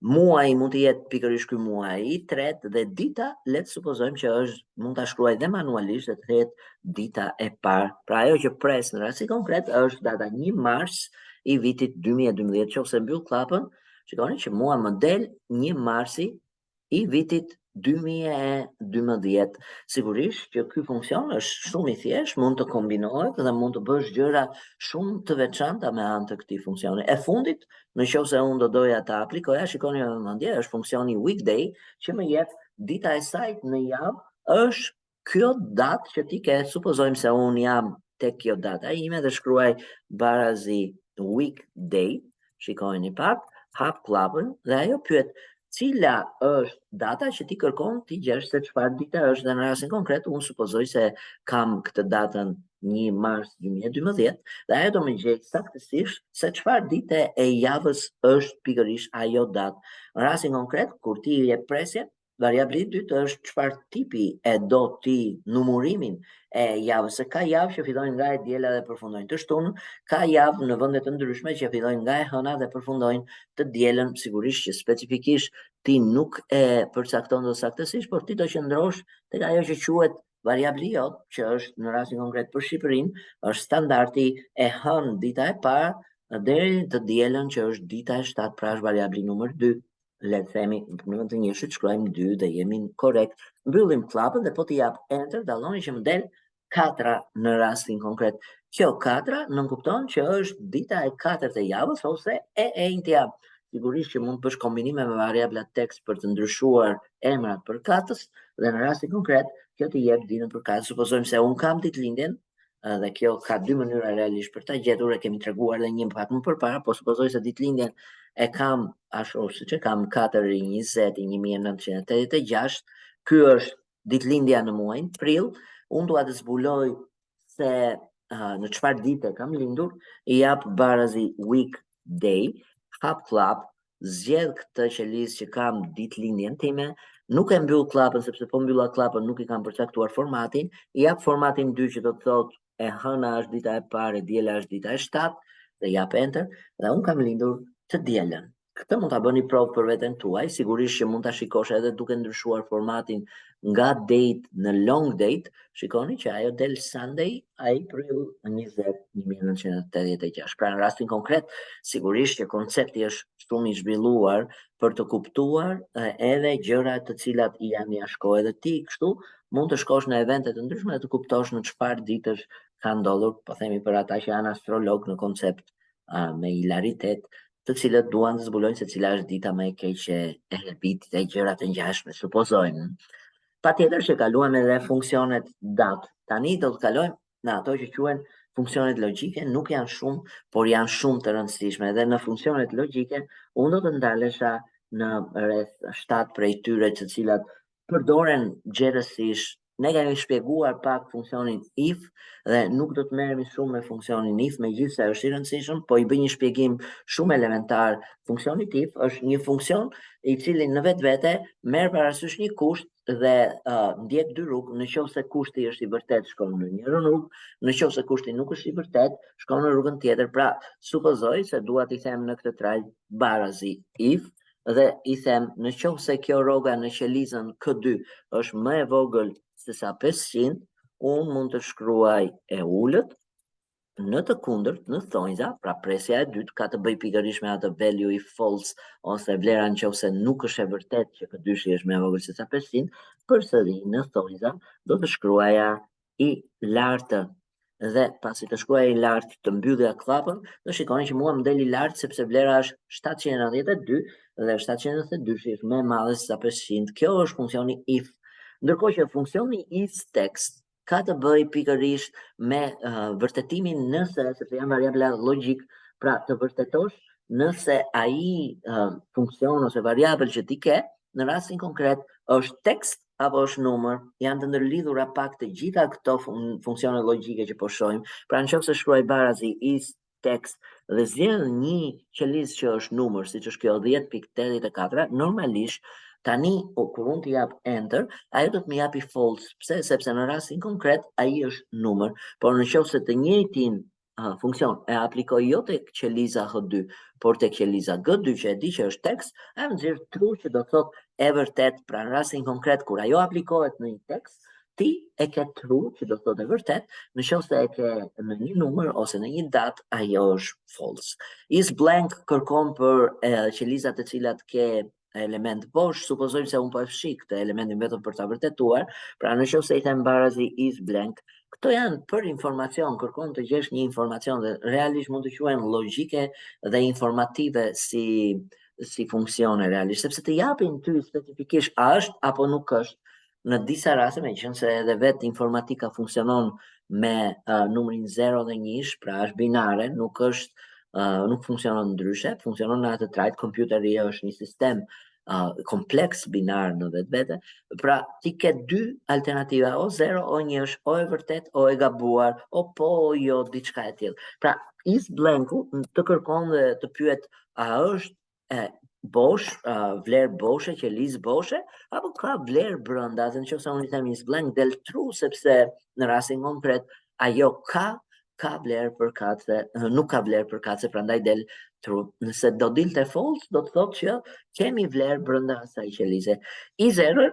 muaji mund të jetë pikërisht ky muaj i tretë dhe dita, le të supozojmë që është mund ta shkruaj dhe manualisht dhe të jetë dita e parë. Pra ajo që pres në rastin konkret është data 1 mars i vitit 2012, qofse mbyll klapën, shikoni që mua më del 1 marsi i vitit 2012. Sigurisht që ky funksion është shumë i thjeshtë, mund të kombinohet dhe mund të bësh gjëra shumë të veçanta me anë të këtij funksioni. E fundit, në qoftë se unë do doja ta aplikoja, shikoni me vëmendje, është funksioni weekday që më jep dita e saj në javë është kjo datë që ti ke, supozojmë se unë jam tek kjo data ime dhe shkruaj barazi weekday, shikojeni pak, hap klapën dhe ajo pyet cila është data që ti kërkon ti gjesh se çfarë dita është dhe në rastin konkret unë supozoj se kam këtë datën 1 mars 2012 dhe ajo do më gjej saktësisht se çfarë dite e javës është pikërisht ajo datë. Në rastin konkret kur ti i jep presje, Variabli i dytë është çfarë tipi e do ti numurimin e javës. Se ka javë që fillojnë nga e diela dhe përfundojnë të shtunën, ka javë në vende të ndryshme që fillojnë nga e hëna dhe përfundojnë të dielën, sigurisht që specifikisht ti nuk e përcakton dot saktësisht, por ti do qëndrosh tek ajo që quhet variabli jot, që është në rastin konkret për Shqipërinë, është standardi e hënë dita e parë deri të dielën që është dita e 7, pra është variabli numër 2 le të themi në vend të njëshit shkruajmë 2 dhe jemi korrekt. Mbyllim klapën dhe po t'i jap enter, dalloni që më del katra në rastin konkret. Kjo katra nënkupton që është dita e katërt e javës ose e enjtja. Sigurisht që mund të bësh kombinime me variabla tekst për të ndryshuar emrat përkatës dhe në rastin konkret kjo të jep ditën përkatës. Supozojmë se un kam ditëlindjen, dhe kjo ka dy mënyra realisht për ta gjetur, e kemi treguar edhe një pak më përpara, po supozoj se ditëlindjen e kam ashtu siç e kam 4 i 20 i 1986, ky është ditëlindja në muajin prill, unë dua të zbuloj se uh, në çfarë dite kam lindur, i jap barazi week day, hap klap, zgjedh këtë qelizë që kam ditëlindjen time, nuk e mbyll klapën sepse po mbylla klapën nuk i kam përcaktuar formatin, i jap formatin 2 që do të thotë e hëna është dita e parë, e diela është dita e 7 dhe jap enter dhe un kam lindur të dielën. Këtë mund ta bëni provë për veten tuaj, sigurisht që mund ta shikosh edhe duke ndryshuar formatin nga date në long date, shikoni që ajo del Sunday, April 20, 1986. Pra në rastin konkret, sigurisht që koncepti është shumë i zhvilluar për të kuptuar edhe gjëra të cilat i janë jashtë kohe dhe ti kështu mund të shkosh në evente të ndryshme dhe të kuptosh në çfarë ditësh ka ndodhur, po themi për ata që janë astrolog në koncept uh, me hilaritet, të cilët duan të zbulojnë se cila është dita më e keqe e vitit e gjëra të ngjashme, supozojmë. Patjetër që kaluam edhe funksionet datë. Tani do të kalojmë në ato që quhen funksionet logjike, nuk janë shumë, por janë shumë të rëndësishme. Dhe në funksionet logjike, unë do të ndalesha në rreth 7 prej tyre të cilat përdoren gjerësisht. Ne kemi shpjeguar pak funksionin if dhe nuk do të merremi shumë me funksionin if, megjithëse është i rëndësishëm, po i bëj një shpjegim shumë elementar. Funksionit if është një funksion i cili në vetvete merr parasysh një kusht dhe ndjek dy rrugë, në qoftë se kushti është i vërtet shkon në njërën rrugë, në qoftë se kushti nuk është i vërtet, shkon në rrugën tjetër. Pra, supozoj se dua t'i them në këtë trajt barazi if dhe i them në qoftë se kjo rroga në qelizën K2 është më e vogël se sa 500, unë mund të shkruaj e ulët, në të kundërt, në thonjza, pra presja e dytë ka të bëjë pikërisht me atë value if false ose vlera në qoftë se nuk është e vërtet që K2-shi është më e vogël se sa 500, përsëri në thonjza do të shkruaja i lartë. Dhe pasi të shkruaj i lartë të mbyllja klapën, do shikoni që mua më del i lartë sepse vlera është 792 dhe 792 është më e madhe se sa 500. Kjo është funksioni if. Ndërkohë që funksioni is text ka të bëjë pikërisht me vërtetimin nëse, sepse janë variabla logjik, pra të vërtetosh nëse ai funksion ose variabël që ti ke, në rastin konkret është tekst apo është numër, janë të ndërlidhura pak të gjitha këto funksione logjike që po shohim. Pra në qoftë se shkruaj barazi is text dhe zgjedh një qelizë që është numër, siç është kjo 10.84, normalisht tani o, kur unë të jap enter, ajo do të më japi false. Pse? Sepse në rastin konkret ai është numër, por në qoftë se të njëjtin funksion e aplikoj jo tek qeliza H2, por tek qeliza G2 që e di që është tekst, ajo nxjerr true që do të thotë e vërtet, pra në rastin konkret kur ajo aplikohet në një tekst, ti e ke true që do të thotë e vërtet, në qoftë se e ke në një numër ose në një datë, ajo është false. Is blank kërkon për qelizat të cilat ke element bosh, supozojmë se unë po e fshi këtë elementin vetëm për ta vërtetuar, pra në qoftë se i them barazi is blank, këto janë për informacion, kërkon të gjesh një informacion dhe realisht mund të quhen logjike dhe informative si funksione realisht, sepse të japin ty specifikisht a është apo nuk është. Në disa raste, meqenëse edhe vetë informatika funksionon me numrin 0 dhe 1, pra është binare, nuk është nuk funksionon ndryshe, funksionon në atë trajt, kompjuteri është një sistem kompleks binar në vetvete. Pra ti ke dy alternativa, o 0 o 1, është o e vërtet o e gabuar, o po o jo, diçka e tillë. Pra is blanku të kërkon dhe të pyet a është e bosh, vlerë boshe, qelizë boshe, apo ka vlerë brenda, dhe në qoftë se unë i them is blank del true sepse në rastin konkret ajo ka vlerë përkatëse, nuk ka vlerë përkatëse, prandaj del true. Nëse do dilte false, do të thotë që kemi vlerë brenda asaj qelize. Is error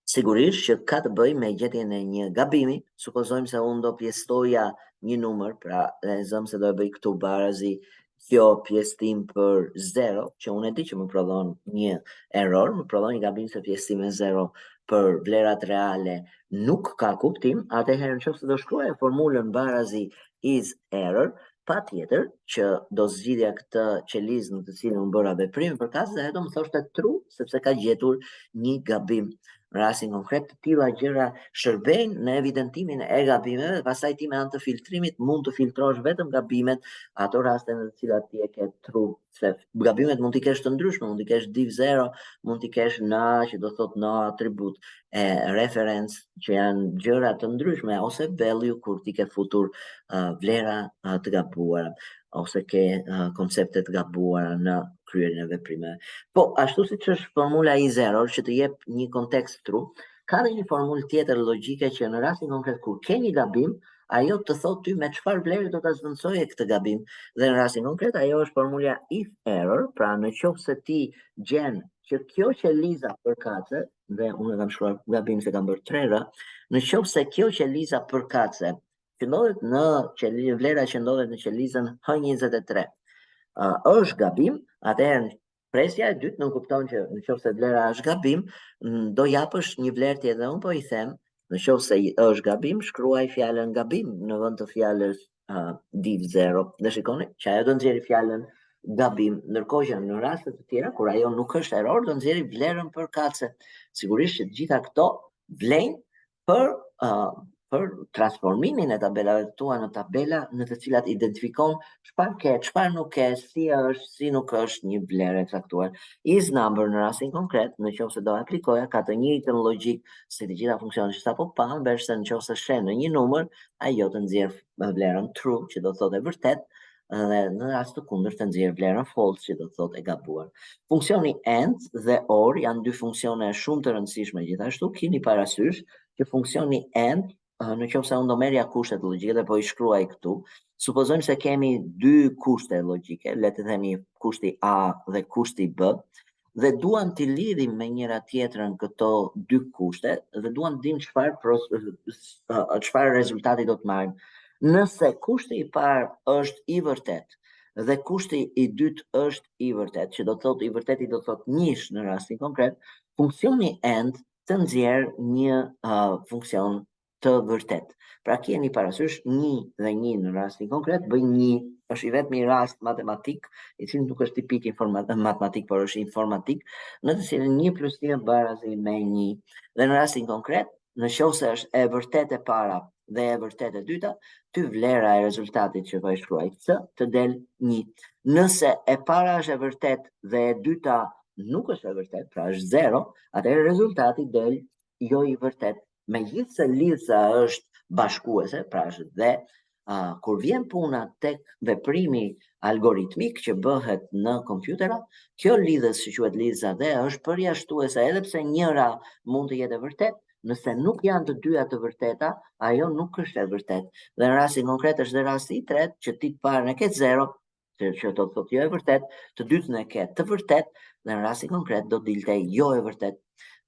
sigurisht që ka të bëjë me gjetjen e një gabimi. Supozojmë se unë do pjestoja një numër, pra e zëm se do e bëj këtu barazi kjo pjesëtim për 0, që unë e di që më prodhon një error, më prodhon një gabim se pjesëtim e 0 për vlerat reale nuk ka kuptim, atëherë në qoftë se do shkruaja formulën barazi is error, pa tjetër që do zgjidhja këtë qelizë në të cilën unë bëra veprimin përkatës dhe ajo do më thoshte true sepse ka gjetur një gabim. Në rastin konkret të tilla gjëra shërbejnë në evidentimin e gabimeve dhe pastaj ti me anë të filtrimit mund të filtrosh vetëm gabimet, ato raste në të cilat ti e ke true, se gabimet mund t'i kesh të ndryshme, mund t'i kesh div 0, mund t'i kesh na që do thot no atribut e reference që janë gjëra të ndryshme ose value kur ti ke futur vlera të gabuara ose ke koncepte të gabuara në kryerjen e veprimeve. Po, ashtu siç është formula is error që të jep një kontekst true, ka dhe një formulë tjetër logjike që në rastin konkret kur ke një gabim, ajo të thotë ty me çfarë vlerë do ta zvendësoje këtë gabim. Dhe në rastin konkret ajo është formula if error, pra në qoftë se ti gjen që kjo qeliza përkatëse, dhe unë e kam shkruar gabim se kam bërë 3 r, në qoftë se kjo qeliza përkatëse që ndodhet në qelizë, vlera që ndodhet në qelizën H23, është gabim, atëherë presja e dytë nënkupton që në qoftë se vlera është gabim, do japësh një vlerë tjetër. Dhe unë po i them, në qoftë se është gabim, shkruaj fjalën gabim në vend të fjalës div 0. Dhe shikoni që ajo do nxjerrë fjalën gabim, ndërkohë që në raste të tjera kur ajo nuk është error, do nxjerrë vlerën përkatëse. Sigurisht që të gjitha këto vlejnë për. për transformimin e tabelave të tua në tabela në të cilat identifikon çfarë ke, çfarë nuk ke, si është, si nuk është një vlerë e caktuar. Is number në rastin konkret, në qoftë se do aplikoja, ka të njëjtën logjikë si të gjitha funksionet që sapo pamë, veç se në qoftë se sheh në një numër, ajo të nxjerr vlerën true, që do të thotë e vërtet, dhe në rast të kundërt të nxjerr vlerën false, që do të thotë e gabuar. Funksioni and dhe or janë dy funksione shumë të rëndësishme gjithashtu. Kini parasysh që funksioni and, në qoftë se unë do merrja kushtet logjike dhe po i shkruaj këtu, supozojmë se kemi dy kushte logjike, le të themi kushti A dhe kushti B, dhe duam t'i lidhim me njëra tjetrën këto dy kushte dhe duam të dimë çfarë rezultati do të marrim. Nëse kushti i parë është i vërtet dhe kushti i dytë është i vërtet, që do të thotë i vërteti do të thotë njësh në rastin konkret, funksioni and të nxjerr një funksion të vërtet. Pra keni parasysh 1 dhe 1 në rastin konkret bëjnë 1, është i vetmi rast matematik, i cili nuk është tipik matematik, por është informatik, në të cilin 1 plus 1 barazi me 1. Dhe në rastin konkret, në qoftë se është e vërtet e para dhe e vërtet e dyta, ty vlera e rezultatit që po e shkruaj C të del 1. Nëse e para është e vërtet dhe e dyta nuk është e vërtet, pra është 0, atëherë rezultati del jo i vërtet. Megjithëse lidhësa është bashkuese, pra është dhe, kur vjen puna tek veprimi algoritmik që bëhet në kompjutera, kjo lidhës që quhet lidhësa dhe është përjashtuese, edhe pse njëra mund të jetë e vërtet, nëse nuk janë të dyja të vërteta, ajo nuk është e vërtet. Dhe në rastin konkret është dhe rasti i tretë, që ti të parën e ke 0, që do të thotë jo e vërtet, të dytën e ke të vërtet, dhe në rastin konkret do dilte jo e vërtet.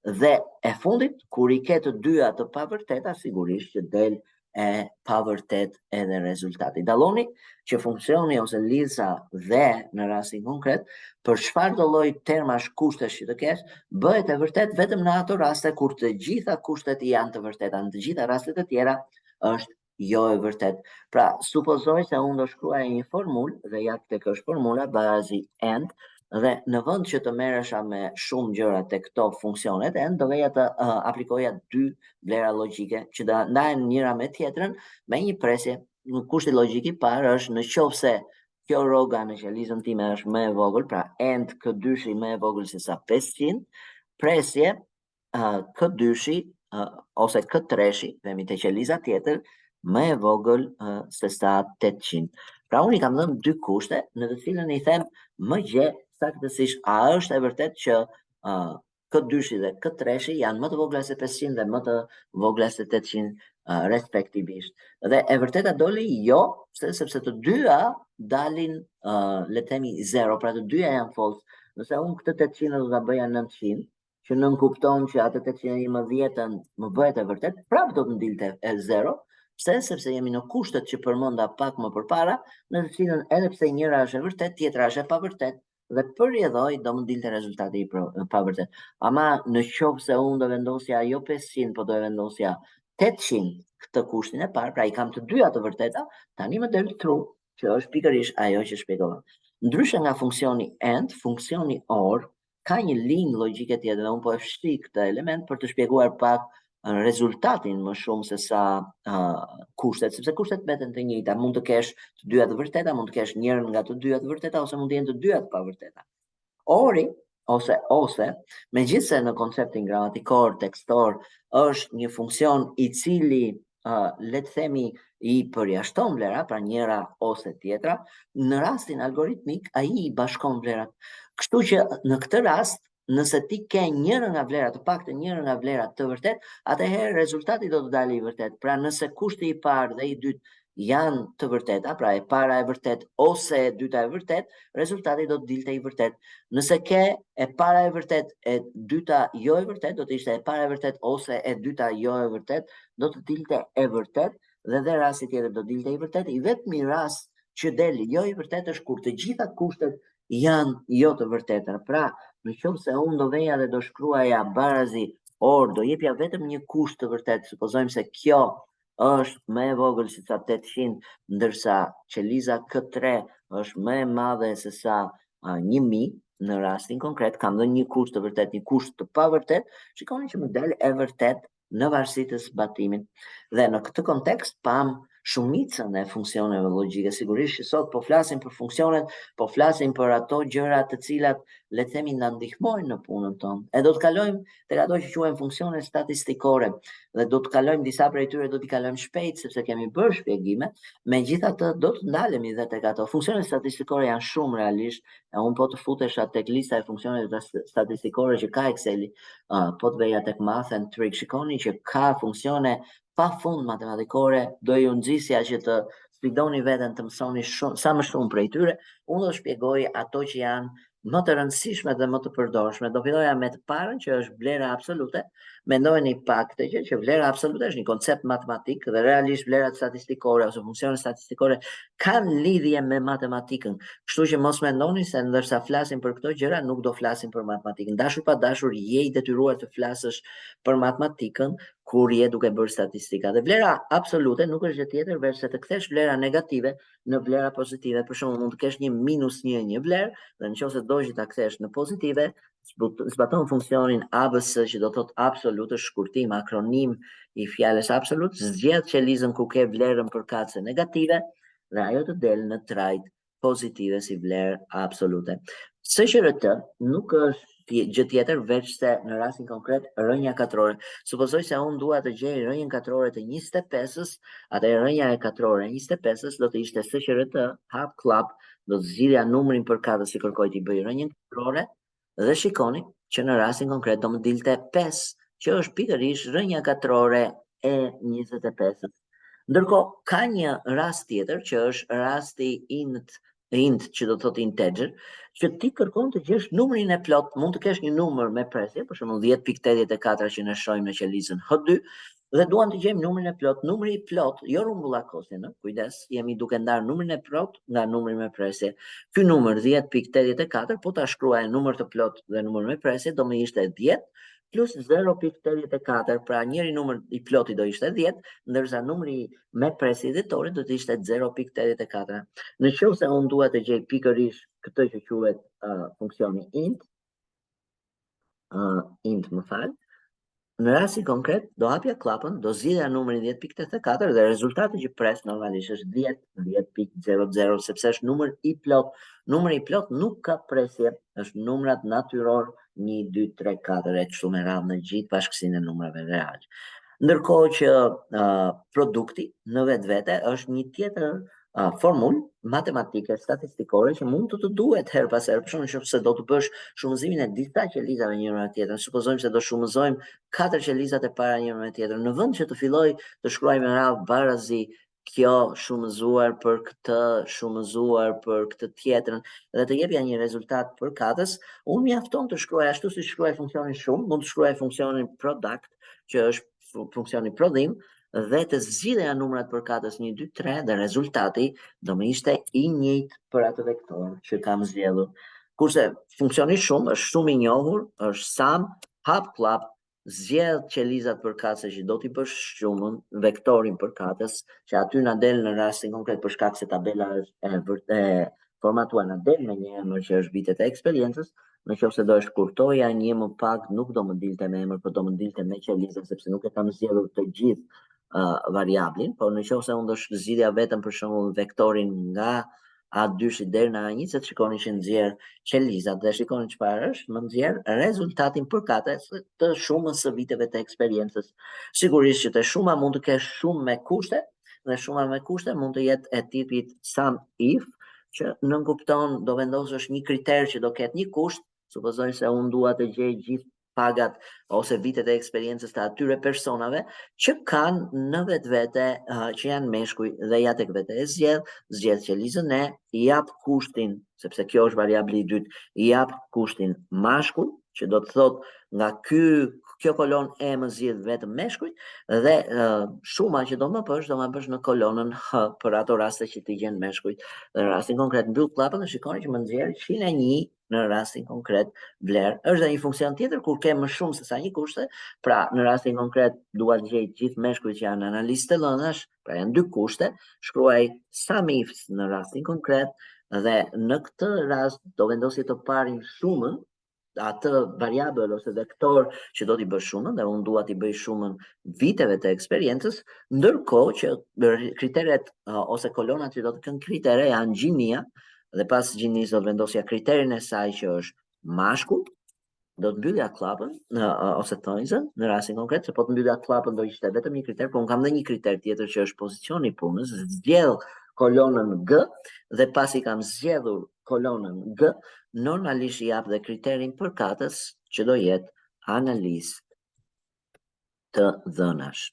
Dhe e fundit, kur i ke të dyja të pavërteta, sigurisht që del e pavërtet edhe rezultati. Dalloni që funksioni ose lidhësa dhe në rastin konkret, për çfarë do lloj termash kushtesh që të kesh, bëhet e vërtet vetëm në ato raste kur të gjitha kushtet janë të vërteta, në të gjitha rastet e tjera është jo e vërtet. Pra, supozoj se unë do shkruaj një formulë dhe ja tek është formula barazi and dhe në vend që të merresha me shumë gjëra tek këto funksionet and, do veja të aplikoja dy vlera logjike që do ndahen njëra me tjetrën me një presje. Në kushti logjik i parë është në qoftë se kjo rroga në qelizën time është më e vogël, pra and K dyshi më e vogël se sa 500, presje K dyshi ose K treshi, themi te qeliza tjetër, më e vogël se sa 800. Pra unë i kam dhënë dy kushte në të cilën i them më gje saktësisht a është e vërtet që K dyshi dhe K treshi janë më të vogla se 500 dhe më të vogla se 800 respektivisht. Dhe e vërteta doli jo, pse? Sepse të dyja dalin, le të themi 0, pra të dyja janë false. Nëse unë këtë 800 do ta bëja 900, që nënkupton që atë 811-ën më bëhet e vërtet, prapë do të ndilte e 0. Pse? Sepse jemi në kushtet që përmenda pak më përpara, në të cilën edhe pse njëra është e vërtet, tjetra është e pavërtet, dhe për rrjedhojë do më dilte rezultati i pavërtet. Ama në qoftë se unë do vendosja jo 500, po do e vendosja 800 këtë kushtin e parë, pra i kam të dyja të vërteta, tani më del true, që është pikërisht ajo që shpjegova. Ndryshe nga funksioni and, funksioni or ka një linjë logjike tjetër dhe unë po e fshi këtë element për të shpjeguar pak rezultatin më shumë se sa kushtet, sepse kushtet mbeten të njëjta, mund të kesh të dyja të vërteta, mund të kesh njërën nga të dyja të vërteta ose mund të jenë të dyja të pavërteta. Ori ose megjithëse në konceptin gramatikor, tekstor është një funksion i cili le të themi i përjashton vlera, pra njëra ose tjetra, në rastin algoritmik ai i bashkon vlerat. Kështu që në këtë rast, nëse ti ke njërën nga vlerat, të paktën njërën nga vlerat të vërtet, atëherë rezultati do të dalë i vërtet. Pra nëse kushti i parë dhe i dytë janë të vërteta, pra e para e vërtet ose e dyta e vërtet, rezultati do të dilte i vërtet. Nëse ke e para e vërtet, e dyta jo e vërtet, do të ishte e para e vërtet ose e dyta jo e vërtet, do të dilte e vërtet dhe rasti tjetër do dilte i vërtet. I vetmi rast që del jo i vërtet është kur të gjitha kushtet janë jo të vërteta. Pra, në qoftë se unë do veja dhe do shkruaja barazi or, do jepja vetëm një kusht të vërtet, supozojmë se kjo është më e vogël se sa 800, ndërsa qeliza K3 është më e madhe se sa 1000, në rastin konkret kam dhënë një kusht të vërtet, një kusht të pavërtet, shikoni që më del e vërtet. në varësi të zbatimit. Dhe në këtë kontekst pamë shumicën e funksioneve logjike. Sigurisht që sot po flasim për funksionet, po flasim për ato gjëra të cilat le të themi na ndihmojnë në punën tonë. E do të kalojmë tek ato që quhen funksione statistikore dhe do të kalojmë disa prej tyre do t'i kalojmë shpejt sepse kemi bërë shpjegime, megjithatë do të ndalemi dhe tek ato. Funksionet statistikore janë shumë realisht, e unë po të futesha tek lista e funksioneve statistikore që ka Exceli, uh, po të veja tek Math and Trig, shikoni që ka funksione pa fund matematikore, do ju nxisja që të sfidoni veten të mësoni shumë, sa më shumë prej tyre, unë do shpjegoj ato që janë më të rëndësishme dhe më të përdorshme. Do filloja me të parën që është vlera absolute. Mendojeni pak këtë gjë që vlera absolute është një koncept matematik dhe realisht vlerat statistikore ose funksionet statistikore kanë lidhje me matematikën. Kështu që mos mendoni se ndërsa flasim për këto gjëra nuk do flasim për matematikën. Dashur pa dashur je i detyruar të flasësh për matematikën kur je duke bërë statistika. Dhe vlera absolute nuk është gjë tjetër veçse të kthesh vlera negative në vlera pozitive. Për shembull, mund të kesh një minus 1 një vlerë dhe në qoftë se do që ta kthesh në pozitive, zbaton funksionin ABS që do thotë absolut është shkurtim, akronim i fjalës absolut, zgjedh qelizën ku ke vlerën përkatëse negative dhe ajo të del në trajtë pozitive si vlerë absolute. SQRT nuk është gjë tjetër veçse në rastin konkret rrënja katrore. Supozoj se unë dua të gjej rrënjën katrore të 25-ës, atëherë rrënja e katrore e 25-ës do të ishte SQRT hap kllapë, do të zgjidhja numrin përkatës që kërkoj t'i bëj rrënjën katrore dhe shikoni që në rastin konkret do më dilte 5, që është pikërisht rrënja katrore e 25-ës. Ndërkohë, ka një rast tjetër që është rasti int int që do të thotë integer, që ti kërkon të gjesh numrin e plot, mund të kesh një numër me presje, për shembull 10.84 që ne shohim në qelizën H2, dhe duam të gjejmë numrin e plot. Numri i plot, jo rrumbullakosjen, ë, kujdes, jemi duke ndarë numrin e plot nga numri me presje. Ky numër 10.84, po ta shkruaj numër të plot dhe numër me presje, do më ishte 10 plus 0.84, pra njëri numër i ploti do ishte 10, ndërsa numri me presje dhjetorit do të ishte 0.84. Në qoftë se unë dua të gjej pikërisht këtë që quhet uh, funksioni int, uh, int më fal, në rastin konkret do hapja klapën, do zgjidhja numrin 10.84 dhe rezultati që pres normalisht është 10, 10.00 sepse është numër i plot. Numri i plot nuk ka presje, është numrat natyror 1, 2, 3, 4 e kështu me radhë në gjithë bashkësinë e numrave real. Ndërkohë që uh, produkti në vetvete është një tjetër uh, formulë matematike statistikore që mund të të duhet herë pas here, për shembull nëse do të bësh shumëzimin e disa qelizave njëra me tjetrën, supozojmë se do shumëzojmë katër qelizat e para njëra me tjetrën, në vend që të filloj të shkruaj me radhë barazi kjo shumëzuar për këtë, shumëzuar për këtë tjetrën dhe të jepja një rezultat përkatës, unë mjafton të shkruaj ashtu si shkruaj funksionin shumë, mund të shkruaj funksionin product, që është funksioni prodhim, dhe të zgjidhja numrat përkatës 1, 2, 3 dhe rezultati do më ishte i njëjtë për atë vektor që kam zgjedhur. Kurse funksioni shumë është shumë i njohur, është sum, hap kllapë, zgjedh qelizat përkatëse që do t'i bësh shumën, vektorin përkatës, që aty na del në rastin konkret për shkak se tabela është e vërtetë e formatuar na del me një emër që është vitet e eksperiencës, në qoftë se do e shkurtoja një më pak nuk do më dilte me emër, por do më dilte me qeliza sepse nuk e kam zgjedhur të gjithë uh, variablin, por në qoftë se unë do zgjidhja vetëm për shembull vektorin nga A2-shi deri në A20, shikoni që nxjerr qelizat dhe shikoni çfarë është, më nxjerr rezultatin përkatës të shumës së viteve të eksperiencës. Sigurisht që te shuma mund të kesh shumë me kushte dhe shuma me kushte mund të jetë e tipit sum if, që nënkupton do vendosësh një kriter që do ketë një kusht, supozoj se unë dua të gjej gjithë pagat ose vitet e eksperiencës të atyre personave që kanë në vetvete uh, që janë meshkuj dhe ja tek vete e zgjedh, zgjedh qelizën e, i jap kushtin, sepse kjo është variabli i dytë, i jap kushtin mashkull, që do të thotë nga ky kjo kolonë e më zgjidh vetëm meshkujt dhe uh, shuma që do më bësh do më bësh në kolonën H për ato raste që ti gjen meshkujt. Dhe në rastin konkret mbyll klapën dhe shikoni që më nxjerr 101 në rastin konkret vlerë. Është dhe një funksion tjetër kur ke më shumë se sa një kushte, pra në rastin konkret dua të gjej gjithë meshkujt që janë analistë të dhënash, pra janë dy kushte, shkruaj sum ifs në rastin konkret dhe në këtë rast do vendosje të parin shumën. atë variabël ose vektor që do t'i bësh shumën dhe unë dua t'i bëj shumën viteve të eksperiencës, ndërkohë që kriteret ose kolonat që do të kenë kritere janë gjinia dhe pas gjinisë do të vendosja kriterin e saj që është mashkull, do të mbyllja klapën në ose thonjzën në rastin konkret se po të mbyllja klapën do ishte vetëm një kriter, por unë kam dhe një kriter tjetër që është pozicioni i punës, zgjedh kolonën G dhe pasi kam zgjedhur kolonën G, normalisht i jap dhe kriterin përkatës që do jetë analist të dhënash.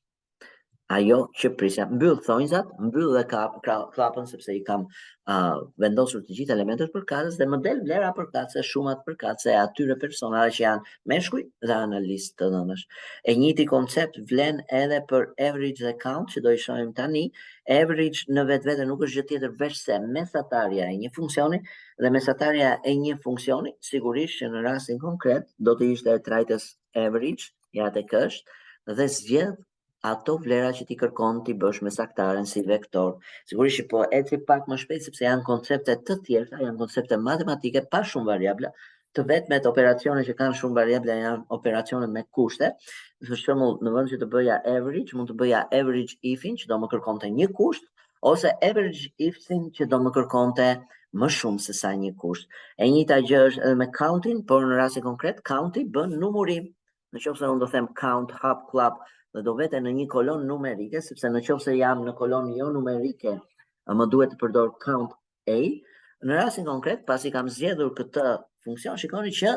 Ajo që prisja, mbyll thonjzat, mbyll dhe kap, klapën sepse i kam uh, vendosur të gjithë elementët përkatës dhe më del vlera përkatëse, shumat përkatëse e atyre personave që janë meshkuj dhe analistë të dhënash. E njëjti koncept vlen edhe për average dhe count që do i shohim tani. Average në vetvete nuk është gjë tjetër veçse mesatarja e një funksioni dhe mesatarja e një funksioni sigurisht që në rastin konkret do të ishte e trajtës average, ja tek është, dhe zgjedh ato vlera që ti kërkon t'i bësh mesataren si vektor. Sigurisht që po eci pak më shpejt sepse janë koncepte të thjeshta, janë koncepte matematike pa shumë variabla, të vetmet operacione që kanë shumë variabla janë operacionet me kushte. Për shembull, në vend që të bëja average, mund të bëja average if-in që do më kërkonte një kusht, ose average ifs-in që do më kërkonte më shumë se sa një kusht. E njëjta gjë është edhe me countin, por në rastin konkret counti bën numurim. Në qoftë se unë do them count hap klap dhe do vete në një kolonë numerike, sepse në qoftë se jam në kolonë jo numerike, më duhet të përdor count A. Në rastin konkret, pasi kam zgjedhur këtë funksion, shikoni që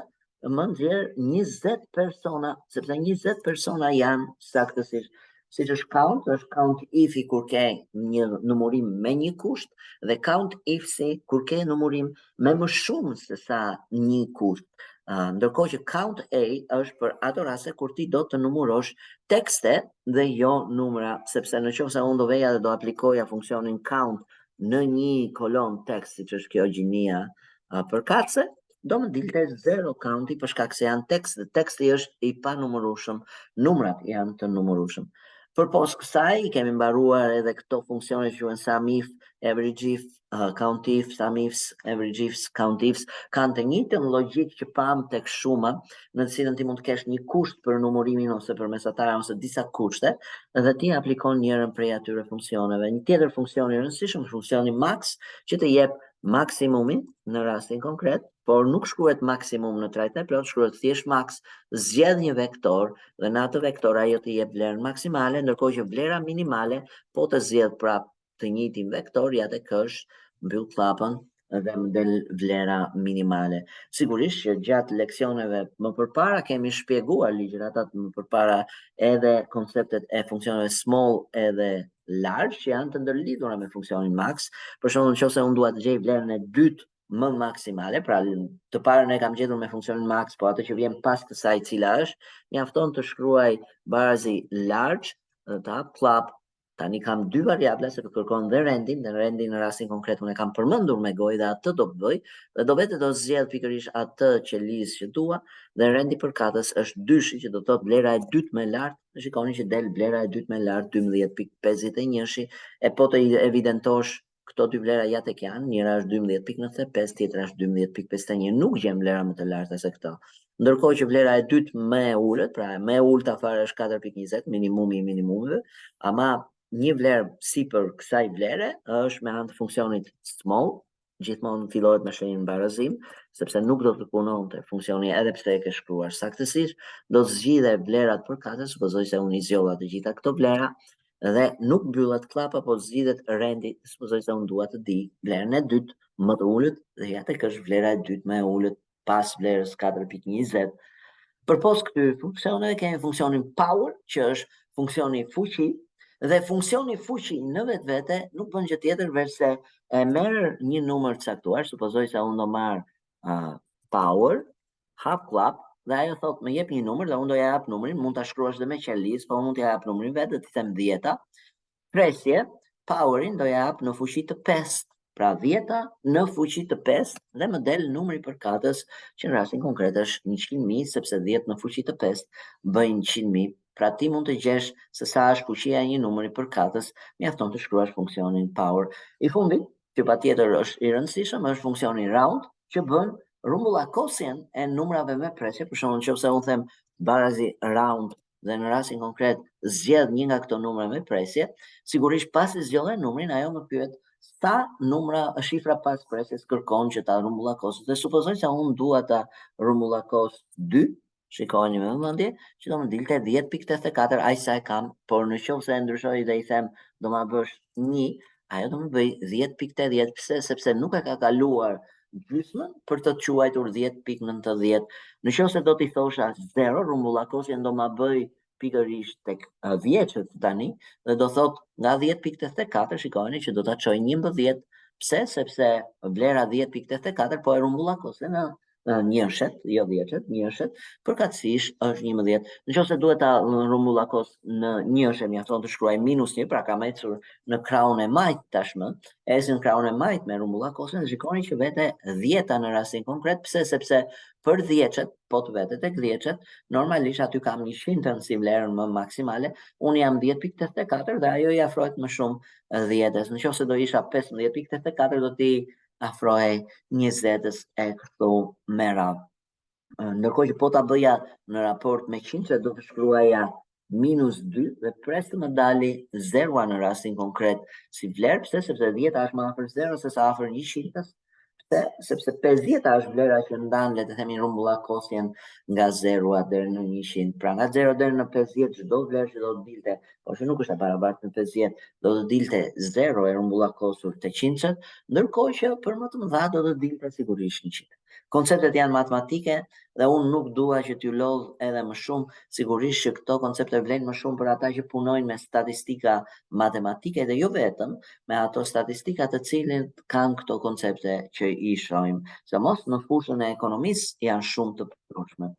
më nxjerr 20 persona, sepse 20 persona janë saktësisht. Siç është count, është count if-i kur ke një numurim me një kusht dhe count ifs-i kur ke numurim me më shumë se sa një kusht. Uh, ndërkohë që count A është për ato raste kur ti do të numurosh tekste dhe jo numra, sepse në qoftë se unë do veja dhe do aplikoja funksionin count në një kolon tekst, siç është kjo gjinia uh, përkatëse, do më dilte zero counti për shkak se janë tekst dhe teksti është i panumërueshëm, numrat janë të numërueshëm. Përpos kësaj, i kemi mbaruar edhe këto funksione që quhen sum if, average if, uh, count if, sum ifs, average ifs, count ifs, kanë të njëjtën logjikë që pam tek shuma, në të cilën ti mund të kesh një kusht për numërimin ose për mesataren ose disa kushte, dhe ti aplikon njërin prej atyre funksioneve. Një tjetër funksion i rëndësishëm është funksioni max, që të jep maksimumin në rastin konkret, por nuk shkruhet maksimum në trajtën e plot, shkruhet thjesht max, zgjedh një vektor dhe në atë vektor ajo të jep vlerën maksimale, ndërkohë që vlera minimale po të zgjedh prap të njëjtin vektor, ja tek është, mbyll klapën dhe më del vlera minimale. Sigurisht që gjatë leksioneve më përpara kemi shpjeguar ligjëratat më përpara edhe konceptet e funksioneve small edhe large që janë të ndërlidhura me funksionin max. Për shembull, nëse unë dua të gjej vlerën e dytë më maksimale, pra të parën e kam gjetur me funksionin max, po atë që vjen pas kësaj cila është, mjafton të shkruaj barazi large dhe të hap klap. Tani kam dy variabla se kërkon dhe rendin, dhe rendin në rastin konkret unë e kam përmendur me gojë dhe atë do të bëj, dhe do vetë do zgjedh pikërisht atë qelizë që dua, dhe rendi përkatës është dyshi që do të thotë vlera e dytë më e lartë. Shikoni që del vlera e dytë më e lartë 12.51, e po të evidentosh këto dy vlera ja tek janë, njëra është 12.95, tjetra është 12.51, nuk gjen vlera më të larta se këto. Ndërkohë që vlera e dytë më e ulët, pra më e ulta fare është 4.20, minimumi i minimumeve, ama një vlerë sipër kësaj vlere është me anë të funksionit small, gjithmonë fillohet me shenjën barazim, sepse nuk do të punonte funksioni edhe pse e ke shkruar saktësisht, do të zgjidhe vlerat përkatëse, supozoj se unë i zgjodha të gjitha këto vlera, dhe nuk mbyllet klapa, po zgjidhet rendi, supozoj se unë dua të di vlerën e dytë më të ulët, dhe ja tek është vlera e dytë më e ulët pas vlerës 4.20. Përpos këtyre funksioneve kemi funksionin power, që është funksioni fuqi, dhe funksioni fuqi në vetvete nuk bën gjë tjetër veçse e merr një numër të caktuar, supozoj se unë do marr uh, power, hap klap, dhe ajo thot më jep një numër dhe unë do ja jap numrin, mund ta shkruash dhe me qelizë, po unë mund t'ja jap numrin vetë dhe t'i them 10-a. Presje, powerin do ja jap në fuqi të 5, pra 10-a në fuqi të 5 dhe më del numri përkatës që në rastin konkret është 100.000 sepse 10 në fuqi të 5 bëjnë 100.000. Pra ti mund të gjesh se sa është fuqia e një numri përkatës, mjafton të shkruash funksionin power. I fundit, që patjetër është i rëndësishëm, është funksioni round që bën Rrumbullakosjen e numrave me presje, për shembull, nëse unë them barazi round dhe në rastin konkret zgjedh një nga këto numra me presje, sigurisht pasi zgjodhe numrin, ajo më pyet sa numra shifra pas presjes kërkon që ta rrumbullakos. Dhe supozoj se unë dua ta rrumbullakos 2, shikojeni me vëmendje, që do më dilte 10.84, aq sa e kam, por në qoftë se e ndryshoj dhe i them do ma bësh 1, ajo do më bëj 10.80, pse? Sepse nuk e ka kaluar gjysmën për të quajtur 10.90. Në qoftë se do t'i thosha 0, rrumbullakosjen do ma bëj pikërisht tek dhjetëshet tani dhe do thot nga 10.84 shikojeni që do ta çoj 11. Pse? Sepse vlera 10.84 po e rrumbullakose në njëshet, jo dhjetëshet, njëshet, përkatësisht është 11. Në qoftë se duhet ta rrumbullakos në njëshe, mjafton të shkruaj minus 1, pra kam ecur në krahun e majtë tashmë, eci në krahun e majtë me rrumbullakosjen dhe shikoni që vete 10 në rastin konkret, pse? Sepse për dhjetëshet, po të vete tek dhjetëshet, normalisht aty kam 100 si vlerën më maksimale, unë jam 10.84 dhe ajo i afrohet më shumë 10-ës. Në qoftë se do isha 15.84 do t'i afrohej 20-ës e kështu me radhë. Ndërkohë që po ta bëja në raport me 100, do të shkruaja minus 2 dhe pres të më dali 0 në rastin konkret si vlerë, pse? Sepse 10 është më afër 0 se sa afër 100-ës. Pse? Sepse 50 është vlera që ndan, le të themi rrumbullakosjen nga 0 deri në 100. Pra nga 0 deri në 50 çdo vlerë që do të dilte, por që nuk është e barabartë me 50, do të dilte 0 e rrumbullakosur te qindëshet, ndërkohë që për më të mëdha do të dilte sigurisht 100. Konceptet janë matematike dhe unë nuk dua që t'ju lodh edhe më shumë, sigurisht që këto koncepte vlejnë më shumë për ata që punojnë me statistika matematike dhe jo vetëm, me ato statistika të cilët kanë këto koncepte që i shohim, sidomos në fushën e ekonomisë janë shumë të përdorshme.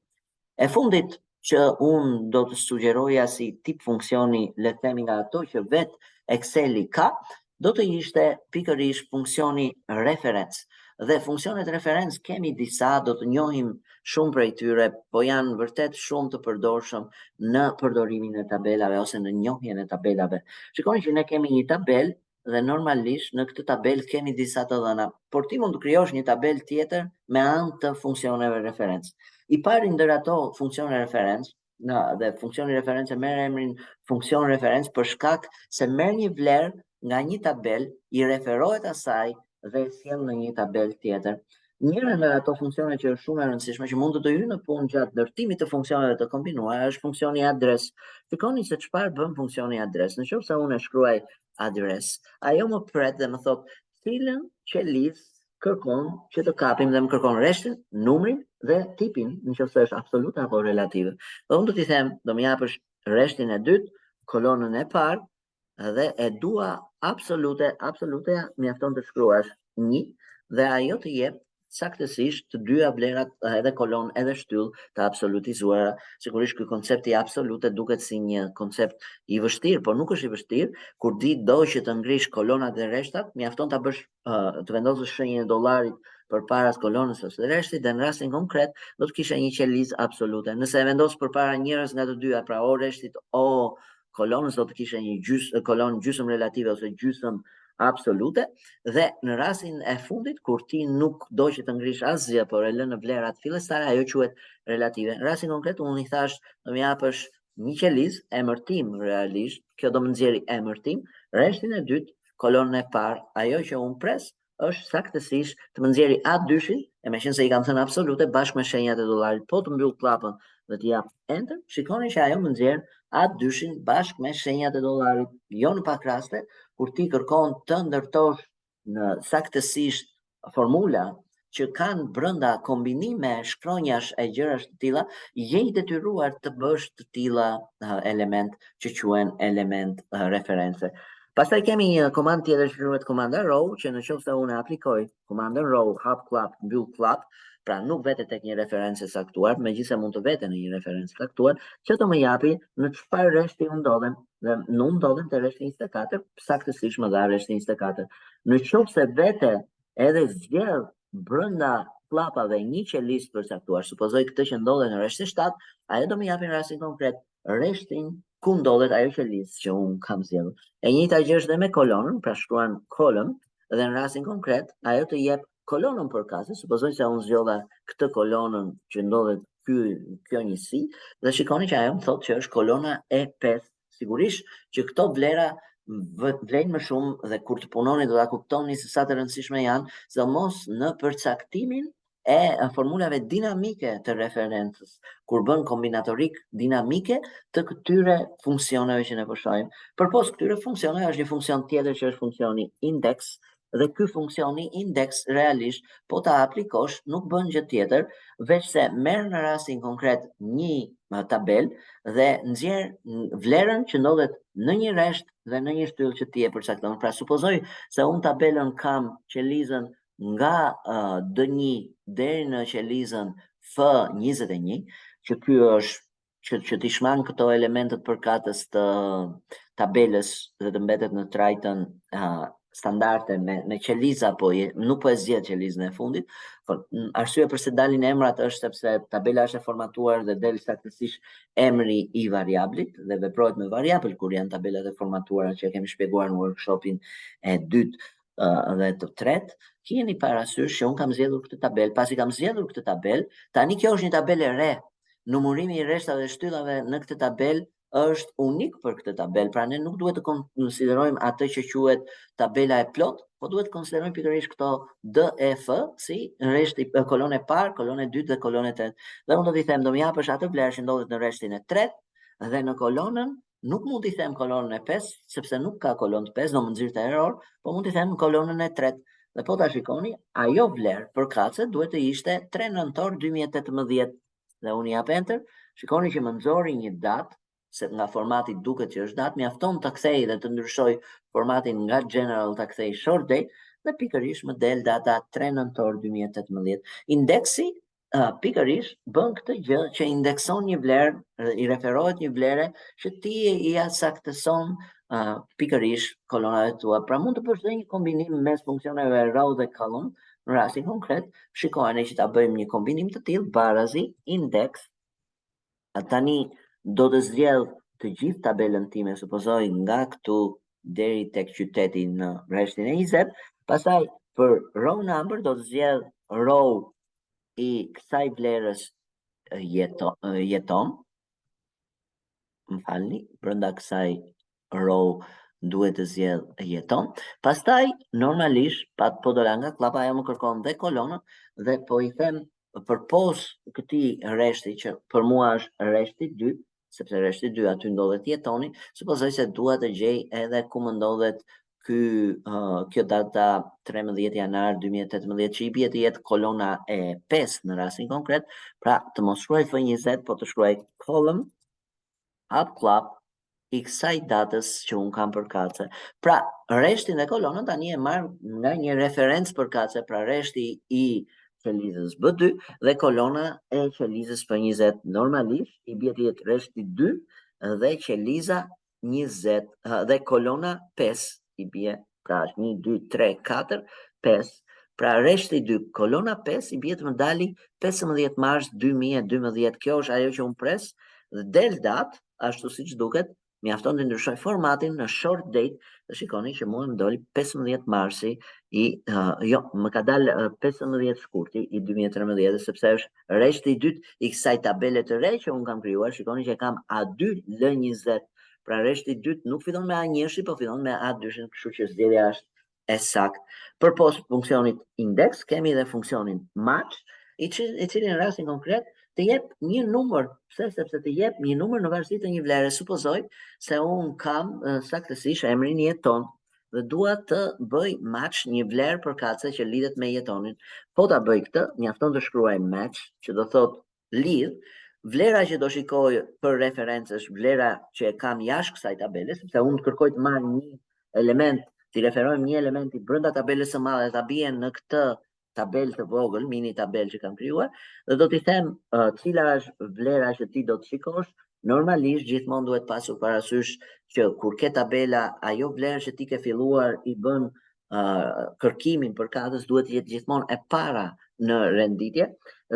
E fundit që unë do të sugjeroja si tip funksioni, le të themi nga ato që vetë Exceli ka, do të ishte pikërisht funksioni referencë. Dhe funksionet referencë kemi disa, do të njohim shumë prej tyre, po janë vërtet shumë të përdorshëm në përdorimin e tabelave ose në njohjen e tabelave. Shikoni që ne kemi një tabel dhe normalisht në këtë tabel kemi disa të dhëna, por ti mund të krijosh një tabel tjetër me anë të funksioneve referencë. I pari ndër ato funksione referencë, në dhe funksioni referencë merr emrin funksion referencë për shkak se merr një vlerë nga një tabel, i referohet asaj dhe e sjell në një tabel tjetër. Njëra nga ato funksione që është shumë e rëndësishme që mund të të hyjë në punë gjatë ndërtimit të funksioneve të kombinuara është funksioni adres. Shikoni se çfarë bën funksioni adres. Në qoftë se unë e shkruaj adres, ajo më pret dhe më thotë cilën qelizë kërkon që të kapim dhe më kërkon rreshtin, numrin dhe tipin, në qoftë se është absolute apo relative. Dhe unë do t'i them, do më japësh rreshtin e dytë, kolonën e parë dhe e dua absolute, absolute mjafton të shkruash një dhe ajo të jep saktësisht të dyja vlerat edhe kolonë edhe shtyllë të absolutizuara. Sigurisht ky koncept i absolute duket si një koncept i vështirë, por nuk është i vështirë. Kur ti do që të ngrish kolonat dhe rreshtat, mjafton ta bësh të vendosësh shenjën e dollarit përpara kolonës ose rreshtit dhe në rastin konkret do të kishe një qelizë absolute. Nëse e vendos përpara njërës nga të dyja, pra o rreshtit o kolonës do të kishe një gjys, kolonë gjysmë relative ose gjysmë absolute dhe në rastin e fundit kur ti nuk do që të ngrish asgjë, por e lë në vlerat fillestare, ajo quhet relative. Në rastin konkret unë i thash do më japësh një qelizë, emërtim realisht, kjo do më nxjerrë emërtim, rreshtin e dytë, kolonën e parë, ajo që unë pres është saktësisht të më nxjerrë A dyshin, e meqenëse i kam thënë absolute bashkë me shenjat e dollarit, po të mbyll klapën dhe të jap enter, shikoni që ajo më nxjerr A dyshin bashkë me shenjat e dollarit. Jo në pak raste, kur ti kërkon të ndërtosh në saktësisht formula që kanë brenda kombinime shkronjash e gjërash të tilla, je i detyruar të bësh të tilla element që quhen element reference. Pastaj kemi një komandë tjetër që quhet komanda row, që në qoftë se unë e aplikoj komandën row, hap klap, mbyll klap, pra nuk vete tek një referencë e caktuar, megjithëse mund të vete në një referencë të caktuar, që të më japi në çfarë rreshti unë ndodhem, dhe në unë ndodhem te rreshti 24, saktësisht më dha rreshti 24. Në qoftë se vete edhe zgjedh brenda klapave një qelizë të përcaktuar, supozoj këtë që ndodhet në rreshtin 7, ajo do më japi në rastin konkret rreshtin ku ndodhet ajo qelizë që unë kam zgjedhur. E njëjta gjë është dhe me kolonën, pra shkruan column dhe në rastin konkret ajo të jep kolonën përkatëse, supozoj se unë zgjodha këtë kolonën që ndodhet ky kjo njësi dhe shikoni që ajo më thotë që është kolona e 5. Sigurisht që këto vlera vlejnë më shumë dhe kur të punoni do ta kuptoni se sa të rëndësishme janë, sidomos në përcaktimin e formulave dinamike të referencës, kur bën kombinatorik dinamike të këtyre funksioneve që ne po shohim. Përpos këtyre funksioneve është një funksion tjetër që është funksioni index dhe ky funksioni index realisht po ta aplikosh nuk bën gjë tjetër veçse merr në rastin konkret një tabel dhe nxjerr vlerën që ndodhet në një rresht dhe në një shtyllë që ti e përcakton. Pra supozoj se unë tabelën kam qelizën nga uh, D1 deri në qelizën F21, që ky është që që t'i shmang këto elementët përkatës të tabelës dhe të mbetet në trajtën uh, standarde me me qeliza po je, nuk po e zgjedh qelizën e fundit, po arsyeja përse dalin emrat është sepse tabela është e formatuar dhe del saktësisht emri i variablit dhe veprohet me variabël kur janë tabelat e formatuara që e kemi shpjeguar në workshopin e dytë dhe të tretë, kijeni parasysh që unë kam zgjedhur këtë tabel, pasi kam zgjedhur këtë tabel, tani kjo është një tabel e re. Numërimi i rreshtave dhe shtyllave në këtë tabel është unik për këtë tabel, pra ne nuk duhet të konsiderojmë atë që quhet tabela e plotë, po duhet të konsiderojmë pikërisht këto D, E, F si rreshti kolonë e parë, kolonë e dytë dhe kolonë e tretë. Dhe unë do t'i them do më japësh atë vlerë që ndodhet në rreshtin e tretë dhe në kolonën Nuk mund t'i them kolonën e 5, sepse nuk ka kolonë të 5, do më nxirrte error, po mund t'i them kolonën e 3. Dhe po ta shikoni, ajo vlerë përkatëse duhet të ishte 3 nëntor 2018. Dhe unë i jap enter, shikoni që më nxori një datë, se nga formati duket që është datë, mjafton ta kthej dhe të ndryshoj formatin nga general ta kthej short date dhe pikërisht më del data 3 nëntor 2018. Indeksi uh, pikërisht bën këtë gjë që indekson një vlerë, i referohet një vlere që ti ia saktëson uh, pikërisht kolonave tua. Pra mund të bësh dhe një kombinim mes funksioneve row dhe column, në rastin konkret, shikojeni që ta bëjmë një kombinim të tillë barazi index. Tani do të zgjedh të gjithë tabelën time, supozoj nga këtu deri tek qyteti në rreshtin e 20, pastaj për row number do të zgjedh row i kësaj vlerës jeto, jeton, më falni, brenda kësaj row duhet të zgjedh jeton. Pastaj normalisht pa po dola nga klapa ajo më kërkon dhe kolonën dhe po i them përpos këtij rreshti që për mua është rreshti 2, sepse rreshti 2 aty ndodhet jetoni, supozoj se dua të gjej edhe ku më ndodhet ky uh, kjo data 13 janar 2018 që i bie të jetë kolona e 5 në rastin konkret, pra të mos shkruaj F20, po të shkruaj column hap kllapë i kësaj datës që unë kam përkatëse. Pra, rreshtin dhe kolonën tani e marr nga një referencë përkatëse, pra rreshti i qelizës B2 dhe kolona e qelizës F20 normalisht i bie të jetë rreshti 2 dhe qeliza 20 dhe kolona 5 i bie, pra është 1 2 3 4 5 Pra rreshti 2, kolona 5 i bie të më dali 15 mars 2012. Kjo është ajo që unë pres dhe del datë, ashtu siç duket, mjafton të ndryshoj formatin në short date dhe shikoni që mua më doli 15 marsi i uh, jo, më ka dalë 15 shkurti i 2013 sepse është rreshti i dytë i kësaj tabele të re që unë kam krijuar, shikoni që e kam A2 L20. Pra rreshti i dytë nuk fillon me A1-shi, po fillon me A2-shin, kështu që zgjedhja është e saktë. Përpos funksionit index, kemi edhe funksionin match, i cili, i cili në rastin konkret të jep një numër, pse sepse të jep një numër në varësi të një vlere. Supozoj se unë kam saktësisht emrin Jeton dhe dua të bëj match një vlerë përkatëse që lidhet me Jetonin. Po ta bëj këtë, mjafton të shkruaj match, që do thotë lidh, vlera që do shikoj për referencë është vlera që e kam jashtë kësaj tabele, sepse unë kërkoj të marr një element, t'i referojmë një elementi brenda tabelës së madhe, ta bie në këtë tabel të vogël, mini tabel që kam krijuar, dhe do t'i them uh, cila është vlera që ti do të shikosh. Normalisht gjithmonë duhet pasur parasysh që kur ke tabela, ajo vlerë që ti ke filluar i bën uh, kërkimin përkatës duhet të jetë gjithmonë e para në renditje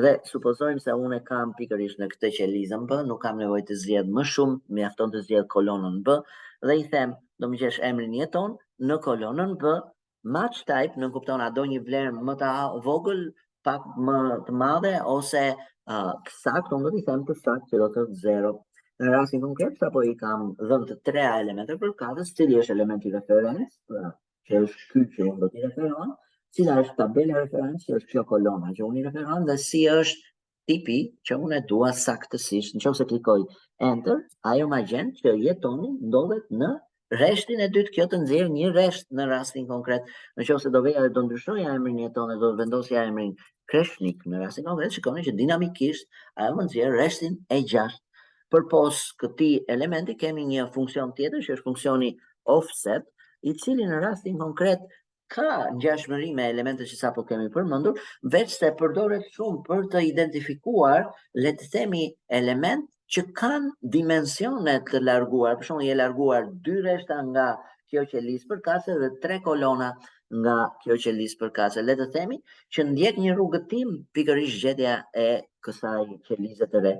dhe supozojmë se unë e kam pikërisht në këtë qelizën B, nuk kam nevojë të zgjedh më shumë, mjafton të zgjedh kolonën B dhe i them do më gjesh emrin Jeton në kolonën B. Match type nënkupton a do një vlerë më të vogël, pak më të madhe ose të saktë, unë do t'i them të saktë që do të thotë 0. Në rastin konkret, sapo i kam dhënë të treja elemente përkatës, cili është elementi referencë, pra që është ky që unë do t'i referohem, cila është tabela referencë, që është kjo kolona që unë i referohem dhe si është tipi që unë e dua saktësisht. Në qoftë se klikoj Enter, ajo ma gjen që Jetoni ndodhet në rreshtin e dytë, kjo të nxjerr një rresht në rastin konkret. Në qoftë se do veja dhe do ndryshoja emrin Jeton dhe do vendosja emrin Kreshnik në rastin konkret, shikoni që dinamikisht ajo më nxjerr rreshtin e gjashtë. Përpos këtij elementi kemi një funksion tjetër që është funksioni offset, i cili në rastin konkret ka ngjashmëri me elementet që sapo kemi përmendur, veçse përdoret shumë për të identifikuar, le të themi, element që kanë dimensione të larguar, për shembull je larguar dy rreshta nga kjo qelizë përkatëse dhe tre kolona nga kjo qelizë përkatëse. Le të themi që ndjek një rrugëtim pikërisht gjetja e kësaj qelize të re.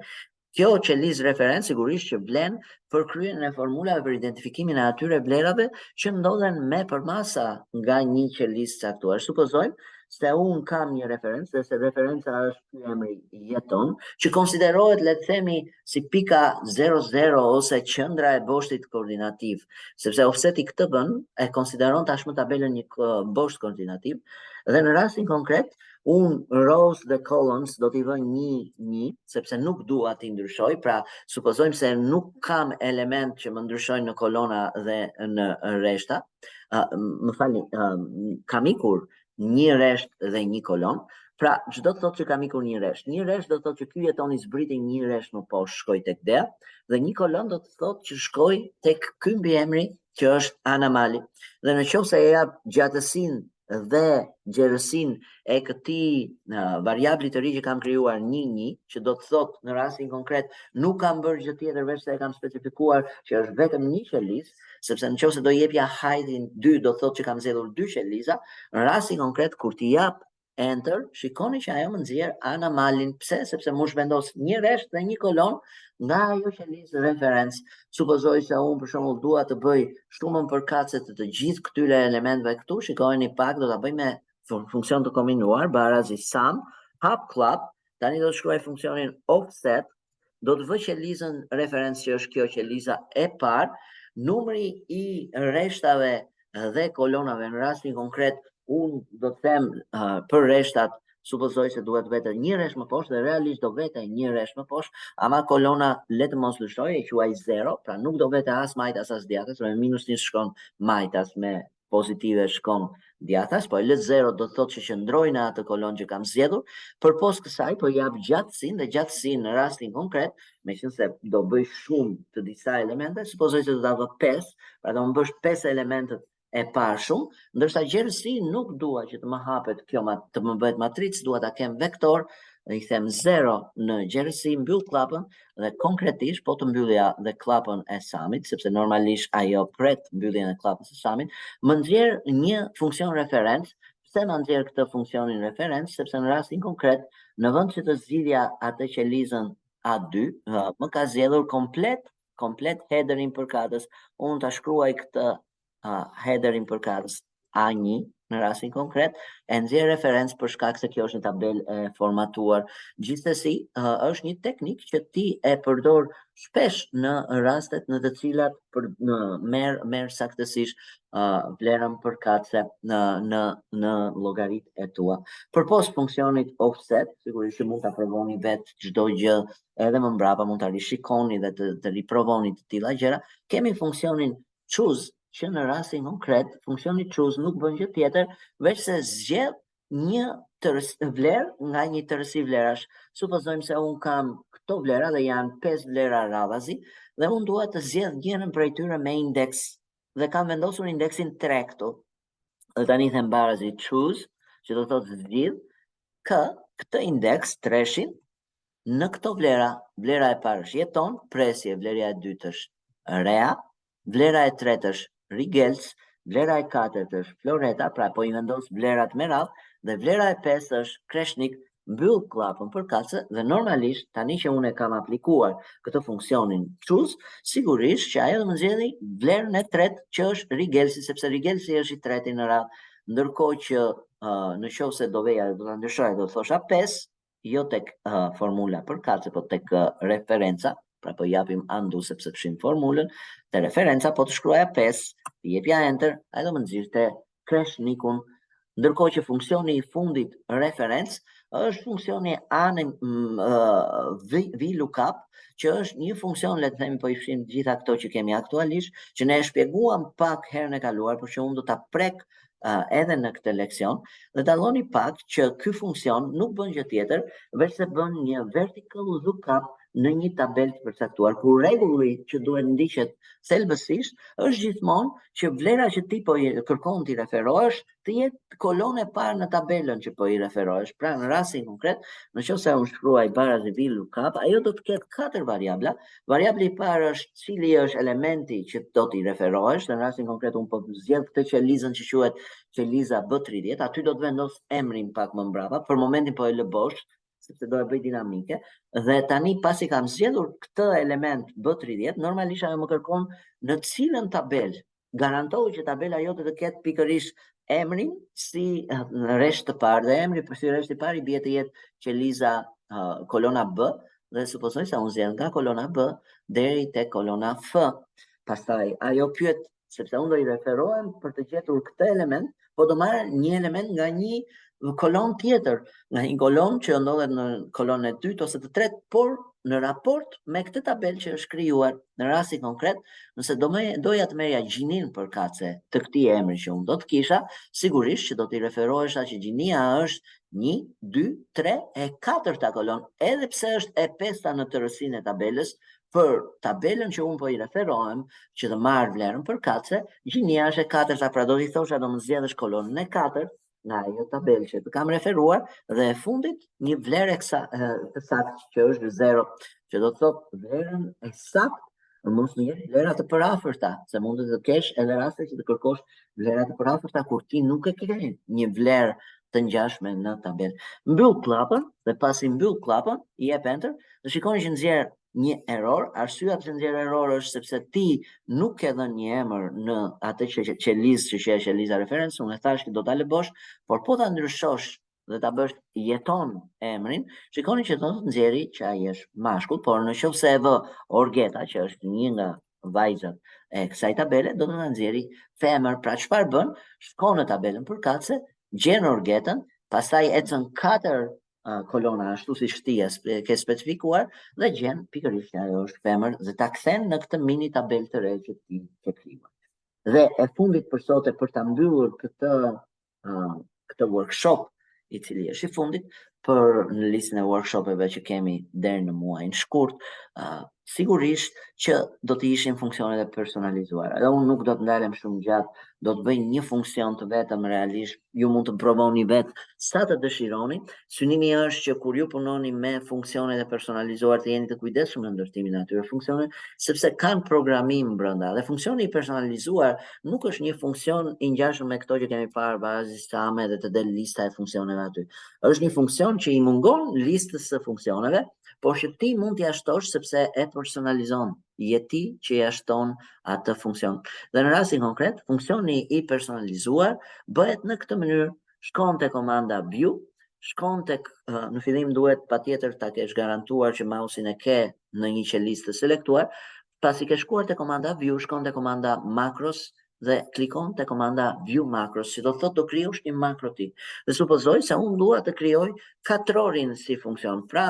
Kjo qelizë referencë sigurisht që vlen për kryerjen e formulave për identifikimin e atyre vlerave që ndodhen me përmasa nga një qelizë caktuar. Supozojmë se unë kam një referencë dhe se referenca është ky emri Jeton, që konsiderohet le të themi si pika 00 ose qendra e boshtit koordinativ, sepse offseti këtë bën, e konsideron tashmë tabelën një bosht koordinativ dhe në rastin konkret Unë rows dhe columns do t'i vë një, një, sepse nuk dua t'i ndryshoj, pra supozojmë se nuk kam element që më ndryshojnë në kolona dhe në rreshta. Uh, më falni, uh, kam ikur një rresht dhe një kolon. Pra, ç'do të thotë që kam ikur një rresht? Një rresht do të thotë që ky Jetoni zbriti një rresht më poshtë shkoi tek Dea dhe një kolon do të thotë që shkoi tek ky mbiemri që është Anamali. Dhe në qoftë se e jap gjatësinë dhe gjerësinë e këtij variabli të ri që kam krijuar 1 1, që do të thotë në rastin konkret nuk kam bërë gjë tjetër veçse e kam specifikuar që është vetëm një qelizë, sepse në qoftë se do jepja height-in 2 do të thotë që kam zgjedhur dy qeliza, në rastin konkret kur t'i jap enter, shikoni që ajo më nxjerr Anamalin. Pse? Sepse m'u zhvendos një rresht dhe një kolon nga ajo qelizë referencë. Supozoj se unë për shembull dua të bëj shumën përkatëse të të gjithë këtyre elementëve këtu, shikojeni pak, do ta bëj me funksion të kombinuar, barazi sum, hap kllapë, tani do të shkruaj funksionin offset, do të vë qelizën referencë që është kjo qeliza e parë, numri i rreshtave dhe kolonave në rastin konkret unë do të them uh, për rreshtat supozoj se duhet vete një rresht më poshtë dhe realisht do vete një rresht më poshtë, ama kolona le të mos lëshojë, e quaj 0, pra nuk do vete as majtas as djathtas, me minus një shkon majtas me pozitive shkon djathtas, po e lë 0 do të thotë që qëndroj në atë kolonë që kam zgjedhur. Përpos kësaj, po jap gjatësinë dhe gjatësinë në rastin konkret, meqenëse do bëj shumë të disa elemente, supozoj se do ta vë 5, pra do më bësh 5 elementët e parë shumë, ndërsa gjerësi nuk dua që të më hapet kjo të më bëhet matricë, dua ta kem vektor, dhe i them 0 në gjerësi, mbyll klapën dhe konkretisht po të mbyllja dhe klapën e sum-it, sepse normalisht ajo pret mbylljen e klapës së sum-it, më nxjerr një funksion referencë. Pse më nxjerr këtë funksionin referencë? Sepse në rastin konkret, në vend që të zgjidhja atë qelizën A2, më ka zgjedhur komplet komplet headerin përkatës. Unë ta shkruaj këtë uh, headerin përkatës A1 në rastin konkret, e nxjerr referencë për shkak se kjo është një tabelë e formatuar. Gjithsesi, uh, është një teknikë që ti e përdor shpesh në rastet në të cilat për në merr merr saktësisht uh, vlerën përkatëse në në në llogaritë e tua. Përpos funksionit offset, sigurisht që mund ta provoni vetë çdo gjë edhe më mbrapa mund ta rishikoni dhe të, të riprovoni të tilla gjëra. Kemi funksionin choose që në rastin konkret funksioni choose nuk bën gjë tjetër veçse zgjedh një tërës, vlerë nga një tërësi vlerash. Supozojmë se unë kam këto vlera dhe janë 5 vlera radhazi dhe unë dua të zgjedh njërën prej tyre me indeks dhe kam vendosur indeksin 3 këtu. Dhe tani them barazi choose, që do thotë zgjidh kë këtë indeks treshin në këto vlera. Vlera e parë është Jeton, presje, vlera e dytë është Rea, vlera e tretë është Rigels, vlera e katërt është Floreta, pra po i vendos vlerat me radhë dhe vlera e pestë është Kreshnik, mbyll klapën përkatëse dhe normalisht tani që unë e kam aplikuar këtë funksionin choose, sigurisht që ajo do më nxjerrë vlerën e tretë që është Rigelsi, sepse Rigelsi është i treti në radhë. Ndërkohë që uh, në qoftë se do veja dhe do ta ndryshoja do të thosha 5, jo tek uh, formula përkatëse, po tek uh, referenca, pra po japim undo sepse fshim formulën, te referenca po të shkruaja 5, të jepja enter, ai do më nxirrte Kreshnikun. Ndërkohë që funksioni i fundit referencë është funksioni anë VLOOKUP, që është një funksion, le të themi, po i fshim të gjitha këto që kemi aktualisht, që ne e shpjeguam pak herën e kaluar, por që unë do ta prek uh, edhe në këtë leksion, dhe dalloni pak që ky funksion nuk bën gjë tjetër, veçse bën një vertical lookup në një tabelë të përcaktuar, ku rregulli që duhet ndiqet thelbësisht është gjithmonë që vlera që ti po i kërkon t'i referohesh të jetë kolona e parë në tabelën që po i referohesh. Pra në rastin konkret, në qoftë se unë shkruaj barazi VLOOKUP, ajo do të ketë katër variabla. Variabli i parë është cili është elementi që do t'i referohesh, dhe në rastin konkret unë po zgjedh këtë qelizën që quhet qeliza B30, aty do të vendos emrin pak më mbrapa, për momentin po e lë bosh, sepse do e bëj dinamike, dhe tani pasi kam zgjedhur këtë element B30, normalisht ajo më kërkon në cilën tabelë garantohu që tabela jote të ketë pikërisht emrin si në rresht të parë dhe emri për si rresht i parë i bie të jetë qeliza uh, kolona B dhe supozoj se unë zgjedh nga kolona B deri te kolona F. Pastaj ajo pyet sepse unë do i referohem për të gjetur këtë element, po do marr një element nga një kolonë tjetër, nga një kolonë që ndodhet në kolonën e dytë ose të tretë, por në raport me këtë tabelë që është krijuar në rastin konkret, nëse do më doja të merrja gjinin përkatëse të këtij emri që unë do të kisha, sigurisht që do t'i referohesha që gjinia është 1, 2, 3 e katërta kolonë, edhe pse është e pesta në tërësinë e tabelës, për tabelën që unë po i referohem, që të marr vlerën përkatëse, gjinia është e katërta, pra do t'i thosha do më zgjedhësh kolonën e katërt nga ajo tabelë që të kam referuar dhe e fundit një vlerë të saktë që është 0, që do të thotë vlerën e saktë mos më jep vlera të përafërta, se mund të kesh edhe raste që të kërkosh vlera të përafërta kur ti nuk e ke një vlerë të ngjashme në tabelë. Mbyll klapën dhe pasi mbyll klapën, i jep enter dhe shikoni që nxjerr një error. Arsyeja pse nxjerr error është sepse ti nuk ke dhënë një emër në atë që qelizë që quhet qeliza referencë, unë e thash që do ta lë bosh, por po ta ndryshosh dhe ta bësh Jeton emrin, shikoni që do të nxjerri që ai është mashkull, por në qoftë se e vë Orgeta, që është një nga vajzat e kësaj tabele, do të na nxjerri femër. Pra çfarë bën? Shkon në tabelën përkatëse, gjen Orgetën, pastaj ecën katër kolona ashtu siç ti e ke specifikuar dhe gjen pikërisht që ajo është femër dhe ta kthen në këtë mini tabelë të re që ti ke krijuar. Dhe e fundit për sot e për ta mbyllur këtë uh, këtë workshop i cili është i fundit për në listën e workshopeve që kemi deri në muajin shkurt, uh, sigurisht që do të ishin funksionet e personalizuara. Edhe unë nuk do të ndalem shumë gjatë, do të bëj një funksion të vetëm realisht, ju mund të provoni vetë sa të dëshironi. Synimi është që kur ju punoni me funksionet e personalizuar të jeni të kujdesshëm në ndërtimin e atyre funksioneve, sepse kanë programim brenda dhe funksioni i personalizuar nuk është një funksion i ngjashëm me këto që kemi parë barazi sum dhe të del lista e funksioneve aty. Është një funksion që i mungon listës së funksioneve, por që ti mund t'ia shtosh sepse e personalizon. Je ti që ia shton atë funksion. Dhe në rastin konkret, funksioni i personalizuar bëhet në këtë mënyrë, shkon te komanda view, shkon tek në fillim duhet patjetër ta kesh garantuar që mouse-in e ke në një qelizë të selektuar, pasi ke shkuar te komanda view, shkon te komanda macros dhe klikon te komanda view macros, që do të thotë do krijosh një makro ti. Dhe supozoj se unë dua të krijoj katrorin si funksion. Pra,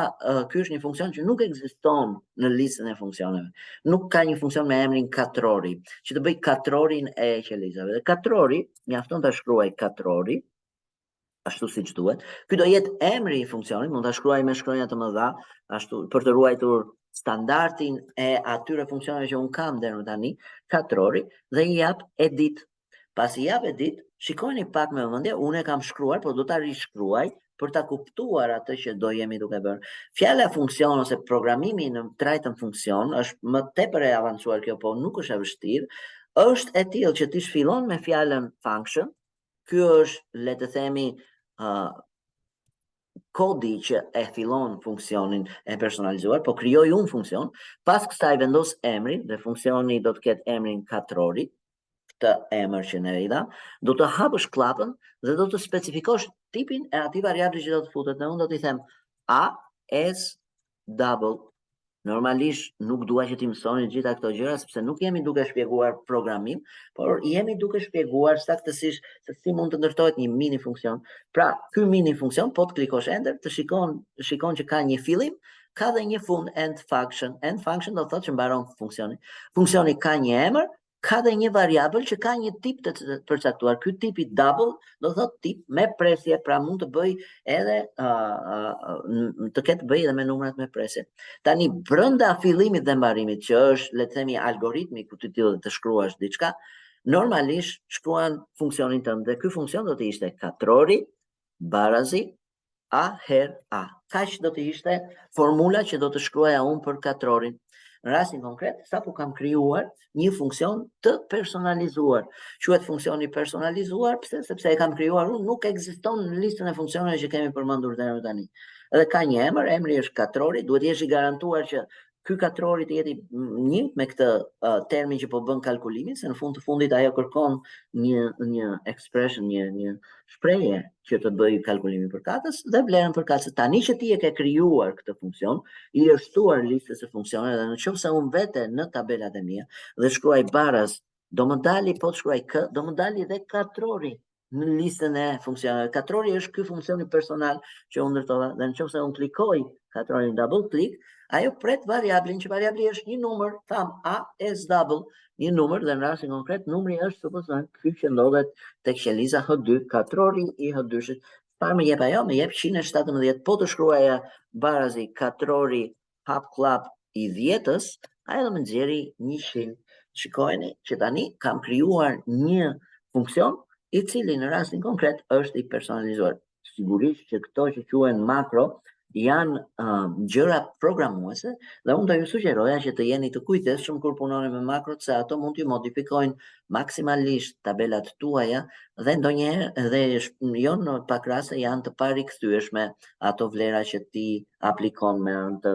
ky është një funksion që nuk ekziston në listën e funksioneve. Nuk ka një funksion me emrin katrori, që të bëj katrorin e qelizave. Dhe katrori, mjafton ta shkruaj katrori, ashtu siç duhet. Ky do jetë emri i funksionit, mund ta shkruaj me shkronja të mëdha, ashtu për të ruajtur standardin e atyre funksioneve që un kam deri më tani, katrori dhe i jap edit. Pasi jap edit, shikojeni pak me vëmendje, unë e kam shkruar, por do ta rishkruaj për ta kuptuar atë që do jemi duke bërë. Fjala funksion ose programimi në trajtën funksion është më tepër e avancuar kjo, po nuk është e vështirë. Është e tillë që ti fillon me fjalën function, Ky është, le të themi, uh, kodi që e fillon funksionin e personalizuar, po krijoj unë funksion, pas kësaj vendos emrin dhe funksioni do të ketë emrin katrori, këtë. këtë emër që ne i dhamë, do të hapësh klapën dhe do të specifikosh tipin e atij variabli që do të futet. Dhe unë do t'i them a as double. Normalisht nuk dua që t'i mësoni të gjitha këto gjëra sepse nuk jemi duke shpjeguar programim, por jemi duke shpjeguar saktësisht se si mund të ndërtohet një mini funksion. Pra, ky mini funksion, po të klikosh enter, të shikon shikon që ka një fillim, ka dhe një fund end function. End function do të thotë që mbaron funksioni. Funksioni ka një emër, ka dhe një variabël që ka një tip të përcaktuar. Ky tipi double do të thotë tip me presje, pra mund të bëj edhe të ketë bëj edhe me numrat me presje. Tani brenda fillimit dhe mbarimit, që është le të themi algoritmi ku ti duhet të shkruash diçka, normalisht shkruan funksionin tënd dhe ky funksion do të ishte katrori barazi a her a. Kaq do të ishte formula që do të shkruaja unë për katrorin. Në rastin konkret, sapo kam krijuar një funksion të personalizuar. Quhet funksioni personalizuar, pse? Sepse e kam krijuar unë, nuk ekziston në listën e funksioneve që kemi përmendur deri më tani. Edhe ka një emër, emri është katrori, duhet jesh i garantuar që ky katrori të jetë i njëjtë me këtë termin që po bën kalkulimin, se në fund të fundit ajo kërkon një expression, një shprehje që të bëjë kalkulimin përkatës dhe vlerën përkatëse. Tani që ti e ke krijuar këtë funksion, i është shtuar listës së funksioneve dhe në qoftë se unë vete në tabelat e mia dhe shkruaj baraz, do më dali po të shkruaj k, do më dali dhe katrori në listën e funksioneve. Katrori është ky funksioni personal që unë ndërtova dhe në qoftë se unë klikoj katrorin double click, ajo pret variablin që variabli është një numër, tham a as double, një numër dhe në rastin konkret numri është supozojmë ky që ndodhet tek qeliza H2, katrori i H2-shit. Çfarë më jep ajo? Më jep 117. Po të shkruaja barazi katrori hap klap i 10-ës, ajo do më nxjerri 100. Shikojeni që tani kam krijuar një funksion i cili në rastin konkret është i personalizuar. Sigurisht që këto që quhen makro janë gjëra programuese dhe unë do ju sugjeroja që të jeni të kujdesshëm kur punoni me makrot se ato mund t'ju modifikojnë maksimalisht tabelat tuaja dhe ndonjëherë dhe jo në pak raste janë të parikthyeshme ato vlera që ti aplikon me anë të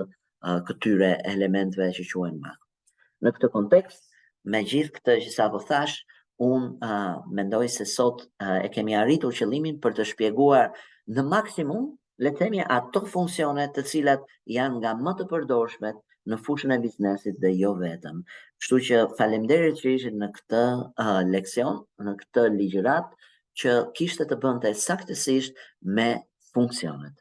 këtyre elementëve që quhen makro. Në këtë kontekst, me gjithë këtë që sapo thash, unë mendoj se sot e kemi arritur qëllimin për të shpjeguar në maksimum, le të themi ato funksione të cilat janë nga më të përdorshmet në fushën e biznesit dhe jo vetëm. Kështu që faleminderit që ishit në këtë leksion, në këtë ligjërat që kishte të bënte saktësisht me funksionet.